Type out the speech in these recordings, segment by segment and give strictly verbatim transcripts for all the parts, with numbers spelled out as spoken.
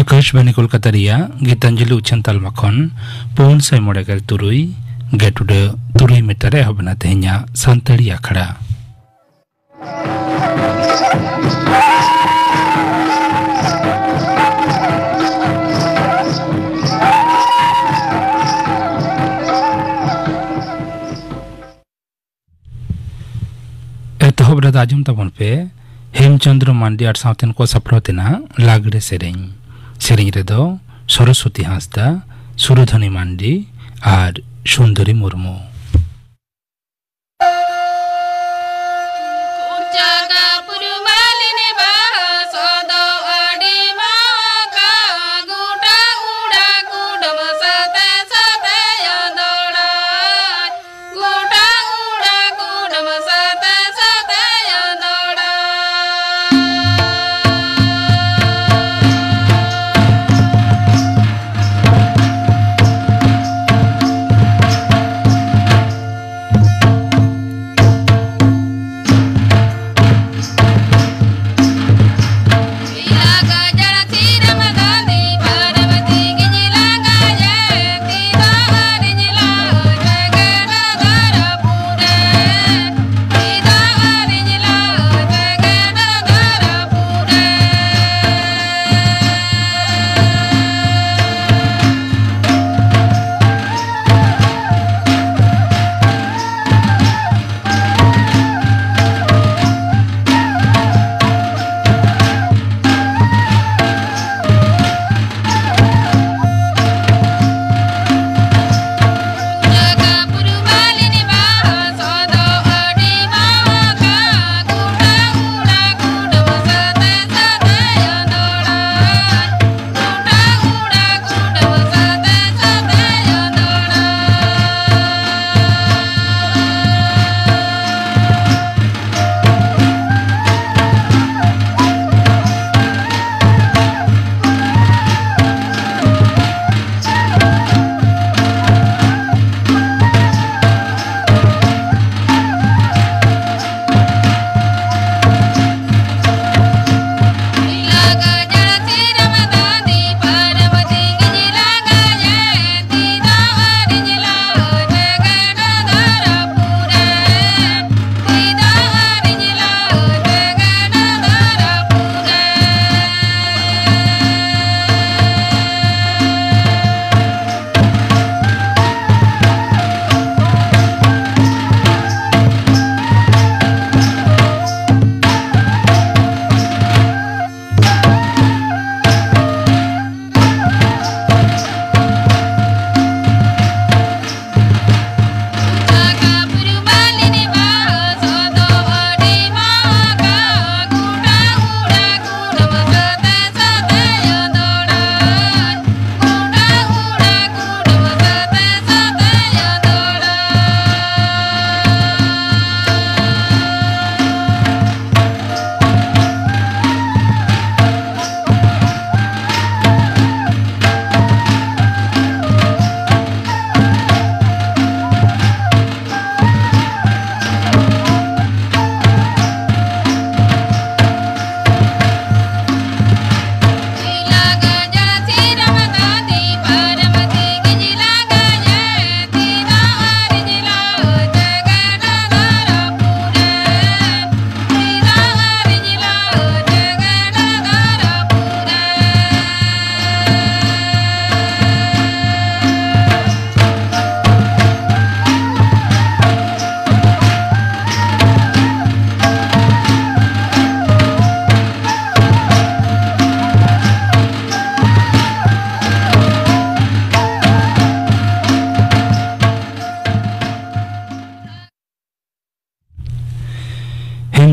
ᱟᱠᱟᱥᱵᱟᱱᱤ ᱠᱳᱞᱠᱟᱛᱟ ᱨᱮᱭᱟᱜ ᱜᱤᱛᱟᱧᱡᱚᱞᱤ ᱩᱪᱷᱟᱹᱱ ᱛᱟᱞᱢᱟ ᱠᱷᱚᱱ ᱯᱩᱱ ᱥᱟᱭ ᱢᱚᱬᱮ ᱜᱮᱞ ᱛᱩᱨᱩᱭ ᱜᱮᱴᱩᱰᱟᱹ ᱛᱩᱨᱩᱭ ᱢᱤᱴᱟᱨ ᱨᱮ ᱮᱦᱚᱵ ᱮᱱᱟ ᱛᱮᱦᱮᱧᱟᱜ ᱥᱟᱱᱛᱟᱲᱤ ᱟᱠᱷᱲᱟ᱾ ᱮᱛᱚᱦᱚᱵ ᱨᱮᱫᱚ ᱟᱸᱡᱚᱢ ᱛᱟᱵᱚᱱ ᱯᱮ ᱦᱮᱢᱪᱚᱸᱫᱽᱨᱚ ᱢᱟᱱᱰᱤ ᱟᱨ ᱥᱟᱶᱛᱮᱱ ᱠᱚ ᱥᱟᱯᱲᱟᱣ ᱛᱮᱱᱟᱜ ᱞᱟᱜᱽᱲᱮ ᱥᱮᱨᱮᱧ᱾ ᱥᱮᱨᱮᱧ ᱨᱮᱫᱚ ᱥᱚᱨᱚᱥᱣᱚᱛᱤ ᱦᱟᱸᱥᱫᱟ, ᱥᱩᱨᱚᱫᱷᱚᱱᱤ ᱢᱟᱱᱰᱤ ᱟᱨ ᱥᱩᱱᱫᱚᱨᱤ ᱢᱩᱨᱢᱩ᱾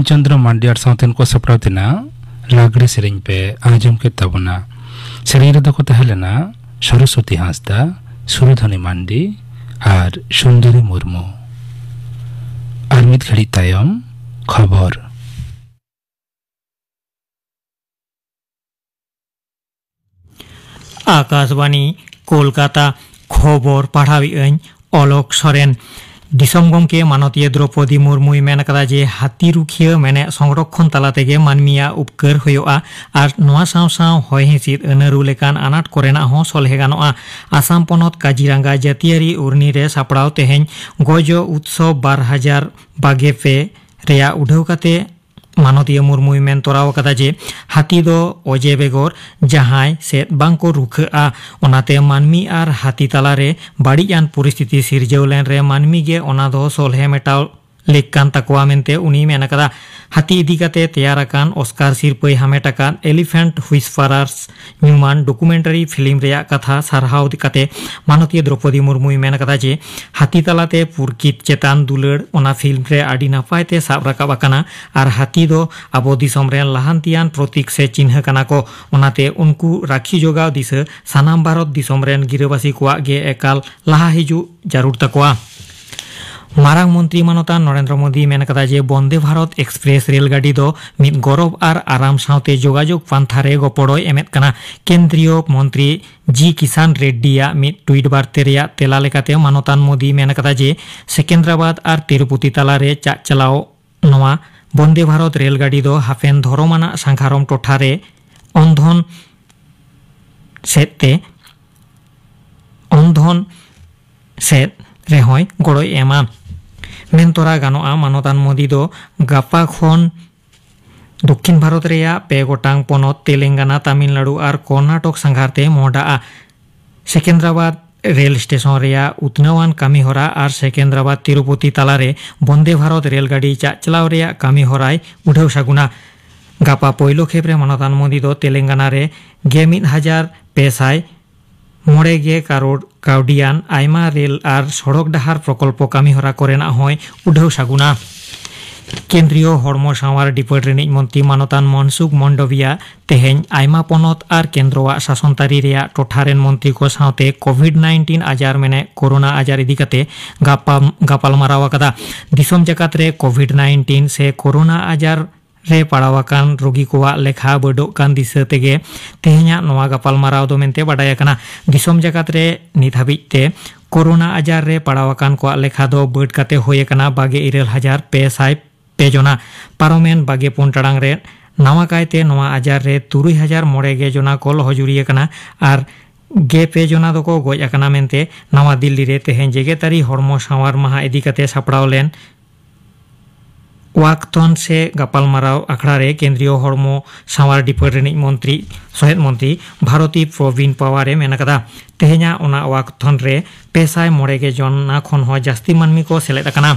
ᱪᱚᱱᱫᱨᱚ ᱢᱟᱱᱰᱤ ᱟᱨ ᱥᱟᱶᱛᱮᱱ ᱠᱚ ᱥᱟᱯᱲᱟᱣ ᱛᱮᱱᱟᱜ ᱞᱟᱜᱽᱲᱮ ᱥᱮᱨᱮᱧ ᱯᱮ ᱟᱸᱡᱚᱢ ᱠᱮᱫ ᱛᱟᱵᱚᱱᱟ᱾ ᱥᱮᱨᱮᱧ ᱨᱮᱫᱚ ᱠᱚ ᱛᱟᱦᱮᱸ ᱞᱮᱱᱟ ᱥᱚᱨᱚᱥᱚᱛᱤ ᱦᱟᱸᱥᱫᱟ, ᱥᱩᱨᱩᱫᱷᱚᱱᱤ ᱢᱟᱱᱰᱤ ᱟᱨ ᱥᱩᱱᱫᱚᱨᱤ ᱢᱩᱨᱢᱩ᱾ ᱟᱨ ᱢᱤᱫ ᱜᱷᱟᱹᱲᱤᱡ ᱛᱟᱭᱚᱢ ᱠᱷᱚᱵᱚᱨ᱾ ᱟᱠᱟᱥᱵᱟᱬᱤ, ᱠᱳᱞᱠᱟᱛᱟ᱾ ᱠᱷᱚᱵᱚᱨ ᱯᱟᱲᱦᱟᱣᱮᱫ ᱟᱹᱧ ᱚᱞᱚᱠ ᱥᱚᱨᱮᱱ᱾ ᱫᱤᱥᱚᱢ ᱜᱚᱢᱠᱮ ᱢᱟᱱᱚᱛᱤᱭᱟᱹ ᱫᱨᱚᱯᱚᱫᱤ ᱢᱩᱨᱢᱩᱭ ᱢᱮᱱ ᱟᱠᱟᱫᱟ ᱡᱮ ᱦᱟᱹᱛᱤ ᱨᱩᱠᱷᱤᱭᱟᱹ ᱢᱮᱱᱮᱫ ᱥᱚᱝᱨᱚᱠᱷᱚᱱ ᱛᱟᱞᱟ ᱛᱮᱜᱮ ᱢᱟᱹᱱᱢᱤᱭᱟᱜ ᱩᱯᱠᱟᱹᱨ ᱦᱩᱭᱩᱜᱼᱟ ᱟᱨ ᱱᱚᱣᱟ ᱥᱟᱶ ᱥᱟᱶ ᱦᱚᱭ ᱦᱤᱸᱥᱤᱫ ᱟᱹᱱᱟᱹᱨᱩ ᱞᱮᱠᱟᱱ ᱟᱱᱟᱴ ᱠᱚᱨᱮᱱᱟᱜ ᱦᱚᱸ ᱥᱚᱞᱦᱮ ᱜᱟᱱᱚᱜᱼᱟ᱾ ᱟᱥᱟᱢ ᱯᱚᱱᱚᱛ ᱠᱟᱡᱤᱨᱟᱝᱜᱟ ᱡᱟᱹᱛᱤᱭᱟᱹᱨᱤ ᱩᱨᱱᱤ ᱨᱮ ᱥᱟᱯᱲᱟᱣ ᱛᱮᱦᱮᱧ ᱜᱚᱡᱚ ᱩᱛᱥᱚᱵ ᱵᱟᱨ ᱦᱟᱡᱟᱨ ᱵᱟᱜᱮ ᱯᱮ ᱨᱮᱭᱟᱜ ᱩᱰᱷᱟᱹᱣ ᱠᱟᱛᱮ ᱢᱟᱱᱚᱛᱤᱭᱟᱹ ᱢᱩᱨᱢᱩᱭ ᱢᱮᱱ ᱛᱚᱨᱟᱣ ᱟᱠᱟᱫᱟ ᱡᱮ ᱦᱟᱹᱛᱤ ᱫᱚ ᱚᱡᱮ ᱵᱮᱜᱚᱨ ᱡᱟᱦᱟᱸᱭ ᱥᱮᱫ ᱵᱟᱝ ᱠᱚ ᱨᱩᱠᱷᱟᱹᱜᱼᱟ᱾ ᱚᱱᱟᱛᱮ ᱢᱟᱹᱱᱢᱤ ᱟᱨ ᱦᱟᱹᱛᱤ ᱛᱟᱞᱟᱨᱮ ᱵᱟᱹᱲᱤᱡ ᱟᱱ ᱯᱚᱨᱤᱥᱛᱷᱤᱛᱤ ᱥᱤᱨᱡᱟᱹᱣ ᱞᱮᱱ ᱨᱮ ᱢᱟᱹᱱᱢᱤ ᱜᱮ ᱚᱱᱟ ᱫᱚ ᱥᱚᱞᱦᱮ ᱢᱮᱴᱟᱣ ᱞᱮᱠ ᱠᱟᱱ ᱛᱟᱠᱚᱣᱟ ᱢᱮᱱᱛᱮ ᱩᱱᱤᱭ ᱢᱮᱱ ᱟᱠᱟᱫᱟ᱾ ᱦᱟᱹᱛᱤ ᱤᱫᱤ ᱠᱟᱛᱮ ᱛᱮᱭᱟᱨ ᱟᱠᱟᱱ ᱚᱥᱠᱟᱨ ᱥᱤᱨᱯᱟᱹᱭ ᱦᱟᱢᱮᱴ ᱟᱠᱟᱫ ᱮᱞᱤᱯᱷᱮᱱᱴ ᱦᱩᱭᱥᱯᱟᱨᱟᱨᱥ ᱧᱩᱢᱟᱱ ᱰᱚᱠᱩᱢᱮᱱᱴᱟᱨᱤ ᱯᱷᱤᱞᱢ ᱨᱮᱭᱟᱜ ᱠᱟᱛᱷᱟ ᱥᱟᱨᱦᱟᱣ ᱤᱫᱤ ᱠᱟᱛᱮ ᱢᱟᱱᱚᱛᱤᱭᱟᱹ ᱫᱨᱚᱯᱚᱫᱤ ᱢᱩᱨᱢᱩᱭ ᱢᱮᱱ ᱟᱠᱟᱫᱟ ᱡᱮ ᱦᱟᱹᱛᱤ ᱛᱟᱞᱟᱛᱮ ᱯᱩᱨᱠᱤᱛ ᱪᱮᱛᱟᱱ ᱫᱩᱞᱟᱹᱲ ᱚᱱᱟ ᱯᱷᱤᱞᱢ ᱨᱮ ᱟᱹᱰᱤ ᱱᱟᱯᱟᱭ ᱛᱮ ᱥᱟᱵ ᱨᱟᱠᱟᱵ ᱟᱠᱟᱱᱟ ᱟᱨ ᱦᱟᱹᱛᱤ ᱫᱚ ᱟᱵᱚ ᱫᱤᱥᱚᱢ ᱨᱮᱱ ᱞᱟᱦᱟᱱᱛᱤᱭᱟᱱ ᱯᱨᱚᱛᱤᱠ ᱥᱮ ᱪᱤᱱᱦᱟᱹ ᱠᱟᱱᱟ ᱠᱚ᱾ ᱚᱱᱟᱛᱮ ᱩᱱᱠᱩ ᱨᱟᱹᱠᱷᱤ ᱡᱚᱜᱟᱣ ᱫᱤᱥᱟᱹ ᱥᱟᱱᱟᱢ ᱵᱷᱟᱨᱚᱛ ᱫᱤᱥᱚᱢ ᱨᱮᱱ ᱜᱤᱨᱟᱹᱵᱟᱹᱥᱤ ᱠᱚᱣᱟᱜ ᱜᱮ ᱮᱠᱟᱞ ᱞᱟᱦᱟ ᱦᱤᱡᱩᱜ ᱡᱟᱹᱨᱩᱲ ᱛᱟᱠᱚᱣᱟ᱾ ᱢᱟᱨᱟᱝ ᱢᱚᱱᱛᱨᱤ ᱢᱟᱱᱚᱛᱟᱱ ᱱᱚᱨᱮᱱᱫᱨᱚ ᱢᱳᱫᱤᱭ ᱢᱮᱱ ᱠᱟᱫᱟ ᱡᱮ ᱵᱚᱱᱫᱮ ᱵᱷᱟᱨᱚᱛ ᱮᱠᱥᱯᱨᱮᱥ ᱨᱮᱞ ᱜᱟᱹᱰᱤ ᱫᱚ ᱢᱤᱫ ᱜᱚᱨᱚᱵ ᱟᱨ ᱟᱨᱟᱢ ᱥᱟᱶᱛᱮ ᱡᱳᱜᱟᱡᱳᱜᱽ ᱯᱟᱱᱛᱷᱟ ᱨᱮ ᱜᱚᱯᱚᱲᱚᱭ ᱮᱢᱮᱫ ᱠᱟᱱᱟ᱾ ᱠᱮᱱᱫᱨᱤᱭᱚ ᱢᱚᱱᱛᱨᱤ ᱡᱤ ᱠᱤᱥᱟᱱ ᱨᱮᱰᱰᱤᱭᱟᱜ ᱢᱤᱫ ᱴᱩᱭᱤᱴ ᱵᱟᱨᱛᱮ ᱨᱮᱭᱟᱜ ᱛᱮᱞᱟ ᱞᱮᱠᱟᱛᱮ ᱢᱟᱱᱚᱛᱟᱱ ᱢᱳᱫᱤᱭ ᱢᱮᱱ ᱠᱟᱫᱟ ᱡᱮ ᱥᱮᱠᱮᱱᱫᱨᱟᱵᱟᱫᱽ ᱟᱨ ᱛᱤᱨᱩᱯᱚᱛᱤ ᱛᱟᱞᱟᱨᱮ ᱪᱟᱜ ᱪᱟᱞᱟᱣ ᱱᱚᱣᱟ ᱵᱚᱱᱫᱮ ᱵᱷᱟᱨᱚᱛ ᱨᱮᱞ ᱜᱟᱹᱰᱤ ᱫᱚ ᱦᱟᱯᱮᱱ ᱫᱷᱚᱨᱚᱢ ᱟᱱᱟᱜ ᱥᱟᱸᱜᱷᱟᱨᱚᱢ ᱴᱚᱴᱷᱟ ᱨᱮ ᱚᱱᱫᱷᱚᱱ ᱥᱮᱫ ᱛᱮ ᱚᱱᱫᱷᱚᱱ ᱥᱮᱫ ᱨᱮᱦᱚᱸᱭ ᱜᱚᱲᱚᱭ ᱮᱢᱟ᱾ ᱢᱮᱱ ᱛᱚᱨᱟ ᱜᱟᱱᱚᱜᱼᱟ, ᱢᱟᱱᱚᱛᱟᱱ ᱢᱳᱫᱤ ᱫᱚ ᱜᱟᱯᱟ ᱠᱷᱚᱱ ᱫᱚᱠᱠᱷᱤᱱ ᱵᱷᱟᱨᱚᱛ ᱨᱮᱭᱟᱜ ᱯᱮ ᱜᱚᱴᱟᱝ ᱯᱚᱱᱚᱛ ᱛᱮᱞᱮᱝᱜᱟᱱᱟ, ᱛᱟᱢᱤᱞᱱᱟᱲᱩ ᱟᱨ ᱠᱚᱨᱱᱟᱴᱚᱠ ᱥᱟᱸᱜᱷᱟᱨ ᱛᱮ ᱢᱚᱦᱰᱟᱜᱼᱟ᱾ ᱥᱮᱠᱮᱱᱫᱨᱟᱵᱟᱫᱽ ᱨᱮᱞ ᱥᱴᱮᱥᱚᱱ ᱨᱮᱭᱟᱜ ᱩᱛᱱᱟᱹᱣᱟᱱ ᱠᱟᱹᱢᱤᱦᱚᱨᱟ ᱟᱨ ᱥᱮᱠᱮᱱᱫᱨᱟᱵᱟᱫᱽ ᱛᱤᱨᱩᱯᱚᱛᱤ ᱛᱟᱞᱟᱨᱮ ᱵᱚᱱᱫᱮ ᱵᱷᱟᱨᱚᱛ ᱨᱮᱞ ᱜᱟᱹᱰᱤ ᱪᱟᱜ ᱪᱟᱞᱟᱣ ᱨᱮᱭᱟᱜ ᱠᱟᱹᱢᱤᱦᱚᱨᱟᱭ ᱩᱰᱷᱟᱹᱣ ᱥᱟᱹᱜᱩᱱᱟ᱾ ᱜᱟᱯᱟ ᱯᱳᱭᱞᱳ ᱠᱷᱮᱯ ᱨᱮ ᱢᱟᱱᱚᱛᱟᱱ ᱢᱳᱫᱤ ᱫᱚ ᱛᱮᱞᱮᱝᱜᱟᱱᱟ ᱨᱮ ᱜᱮ ᱢᱤᱫ ᱦᱟᱡᱟᱨ ᱯᱮ ᱥᱟᱭ ᱢᱚᱬᱮ ᱜᱮ ᱠᱟᱨᱳᱲ ᱠᱟᱹᱣᱰᱤᱭᱟᱱ ᱟᱭᱢᱟ ᱨᱮᱞ ᱟᱨ ᱥᱚᱲᱚᱠ ᱰᱟᱦᱟᱨ ᱯᱨᱚᱠᱚᱞᱯᱚ ᱠᱟᱹᱢᱤᱦᱚᱨᱟ ᱠᱚᱨᱮᱱᱟᱜ ᱦᱚᱸᱭ ᱩᱰᱷᱟᱹᱣ ᱥᱟᱹᱜᱩᱱᱟ᱾ ᱠᱮᱱᱫᱨᱤᱭᱚ ᱦᱚᱲᱢᱚ ᱥᱟᱶᱟᱨ ᱰᱤᱯᱟᱨᱴ ᱨᱤᱱᱤᱡ ᱢᱚᱱᱛᱨᱤ ᱢᱟᱱᱚᱛᱟᱱ ᱢᱚᱱᱥᱩᱠᱷ ᱢᱚᱱᱰᱚᱵᱤᱭᱟ ᱛᱮᱦᱮᱧ ᱟᱭᱢᱟ ᱯᱚᱱᱚᱛ ᱟᱨ ᱠᱮᱱᱫᱨᱚᱣᱟᱜ ᱥᱟᱥᱚᱱ ᱛᱟᱹᱨᱤ ᱨᱮᱭᱟᱜ ᱴᱚᱴᱷᱟ ᱨᱮᱱ ᱢᱚᱱᱛᱨᱤ ᱠᱚ ᱥᱟᱶᱛᱮ ᱠᱳᱵᱷᱤᱰ ᱱᱟᱭᱤᱱᱴᱤᱱ ᱟᱡᱟᱨ ᱢᱮᱱᱮᱫ ᱠᱳᱨᱳᱱᱟ ᱟᱡᱟᱨ ᱤᱫᱤ ᱠᱟᱛᱮ ᱜᱟᱯᱟᱢ-, ᱜᱟᱯᱟᱞᱢᱟᱨᱟᱣ ᱟᱠᱟᱫᱟ᱾ ᱫᱤᱥᱚᱢ ᱡᱟᱠᱟᱛ ᱨᱮ ᱠᱳᱵᱷᱤᱰ ᱱᱟᱭᱤᱱᱴᱤᱱ ᱥᱮ ᱠᱳᱨᱳᱱᱟ ᱟᱡᱟᱨ ᱨᱮ ᱯᱟᱲᱟᱣ ᱟᱠᱟᱱ ᱨᱳᱜᱤ ᱠᱚᱣᱟᱜ ᱞᱮᱠᱷᱟ ᱵᱟᱹᱰᱚᱜ ᱠᱟᱱ ᱫᱤᱥᱟᱹ ᱛᱮᱜᱮ ᱛᱮᱦᱮᱧᱟᱜ ᱱᱚᱣᱟ ᱜᱟᱯᱟᱞᱢᱟᱨᱟᱣ ᱫᱚ ᱢᱮᱱᱛᱮ ᱵᱟᱰᱟᱭ ᱟᱠᱟᱱᱟ᱾ ᱫᱤᱥᱚᱢ ᱡᱟᱠᱟᱛ ᱨᱮ ᱱᱤᱛ ᱦᱟᱹᱵᱤᱡ ᱛᱮ ᱠᱳᱨᱳᱱᱟ ᱟᱡᱟᱨ ᱨᱮ ᱯᱟᱲᱟᱣ ᱟᱠᱟᱱ ᱠᱚᱣᱟᱜ ᱞᱮᱠᱷᱟ ᱫᱚ ᱵᱟᱹᱰ ᱠᱟᱛᱮ ᱦᱩᱭ ᱟᱠᱟᱱᱟ ᱵᱟᱜᱮ ᱤᱨᱟᱹᱞ ᱦᱟᱡᱟᱨ ᱯᱮ ᱥᱟᱭ ᱯᱮ ᱡᱚᱱᱟ᱾ ᱯᱟᱨᱚᱢᱮᱱ ᱵᱟᱜᱮ ᱯᱩᱱ ᱴᱟᱲᱟᱝ ᱨᱮ ᱱᱟᱣᱟ ᱠᱟᱭᱛᱮ ᱱᱚᱣᱟ ᱟᱡᱟᱨ ᱨᱮ ᱛᱩᱨᱩᱭ ᱦᱟᱡᱟᱨ ᱢᱚᱬᱮ ᱜᱮ ᱡᱚᱱᱟ ᱠᱚ ᱞᱚᱦᱚᱡᱩᱨᱤ ᱟᱠᱟᱱᱟ ᱟᱨ ᱜᱮ ᱯᱮ ᱡᱚᱱᱟ ᱫᱚᱠᱚ ᱜᱚᱡ ᱟᱠᱟᱱᱟ ᱢᱮᱱᱛᱮ ᱱᱟᱣᱟ ᱫᱤᱞᱞᱤ ᱨᱮ ᱛᱮᱦᱮᱧ ᱡᱮᱜᱮᱛᱟᱹᱨᱤ ᱦᱚᱲᱢᱚ ᱥᱟᱶᱟᱨ ᱢᱟᱦᱟ ᱤᱫᱤ ᱠᱟᱛᱮ ᱥᱟᱯᱲᱟᱣ ᱞᱮᱱ ᱣᱟᱠᱛᱷᱚᱱ ᱥᱮ ᱜᱟᱯᱟᱞᱢᱟᱨᱟᱣ ᱟᱠᱷᱲᱟ ᱨᱮ ᱠᱮᱱᱫᱨᱤᱭᱚ ᱦᱚᱲᱢᱚ ᱥᱟᱶᱟᱨ ᱰᱤᱯᱟᱨᱴ ᱨᱤᱱᱤᱡ ᱢᱚᱱᱛᱨᱤ, ᱥᱚᱦᱮᱫ ᱢᱚᱱᱛᱨᱤ ᱵᱷᱟᱨᱚᱛᱤ ᱯᱨᱚᱵᱤᱱ ᱯᱟᱣᱟᱨ ᱮ ᱢᱮᱱ ᱟᱠᱟᱫᱟ᱾ ᱛᱮᱦᱮᱧᱟᱜ ᱚᱱᱟ ᱣᱟᱠᱛᱷᱚᱱ ᱨᱮ ᱯᱮ ᱥᱟᱭ ᱢᱚᱬᱮ ᱜᱮ ᱡᱚᱱᱟ ᱠᱷᱚᱱ ᱦᱚᱸ ᱡᱟᱹᱥᱛᱤ ᱢᱟᱹᱱᱢᱤ ᱠᱚ ᱥᱮᱞᱮᱫ ᱟᱠᱟᱱᱟ᱾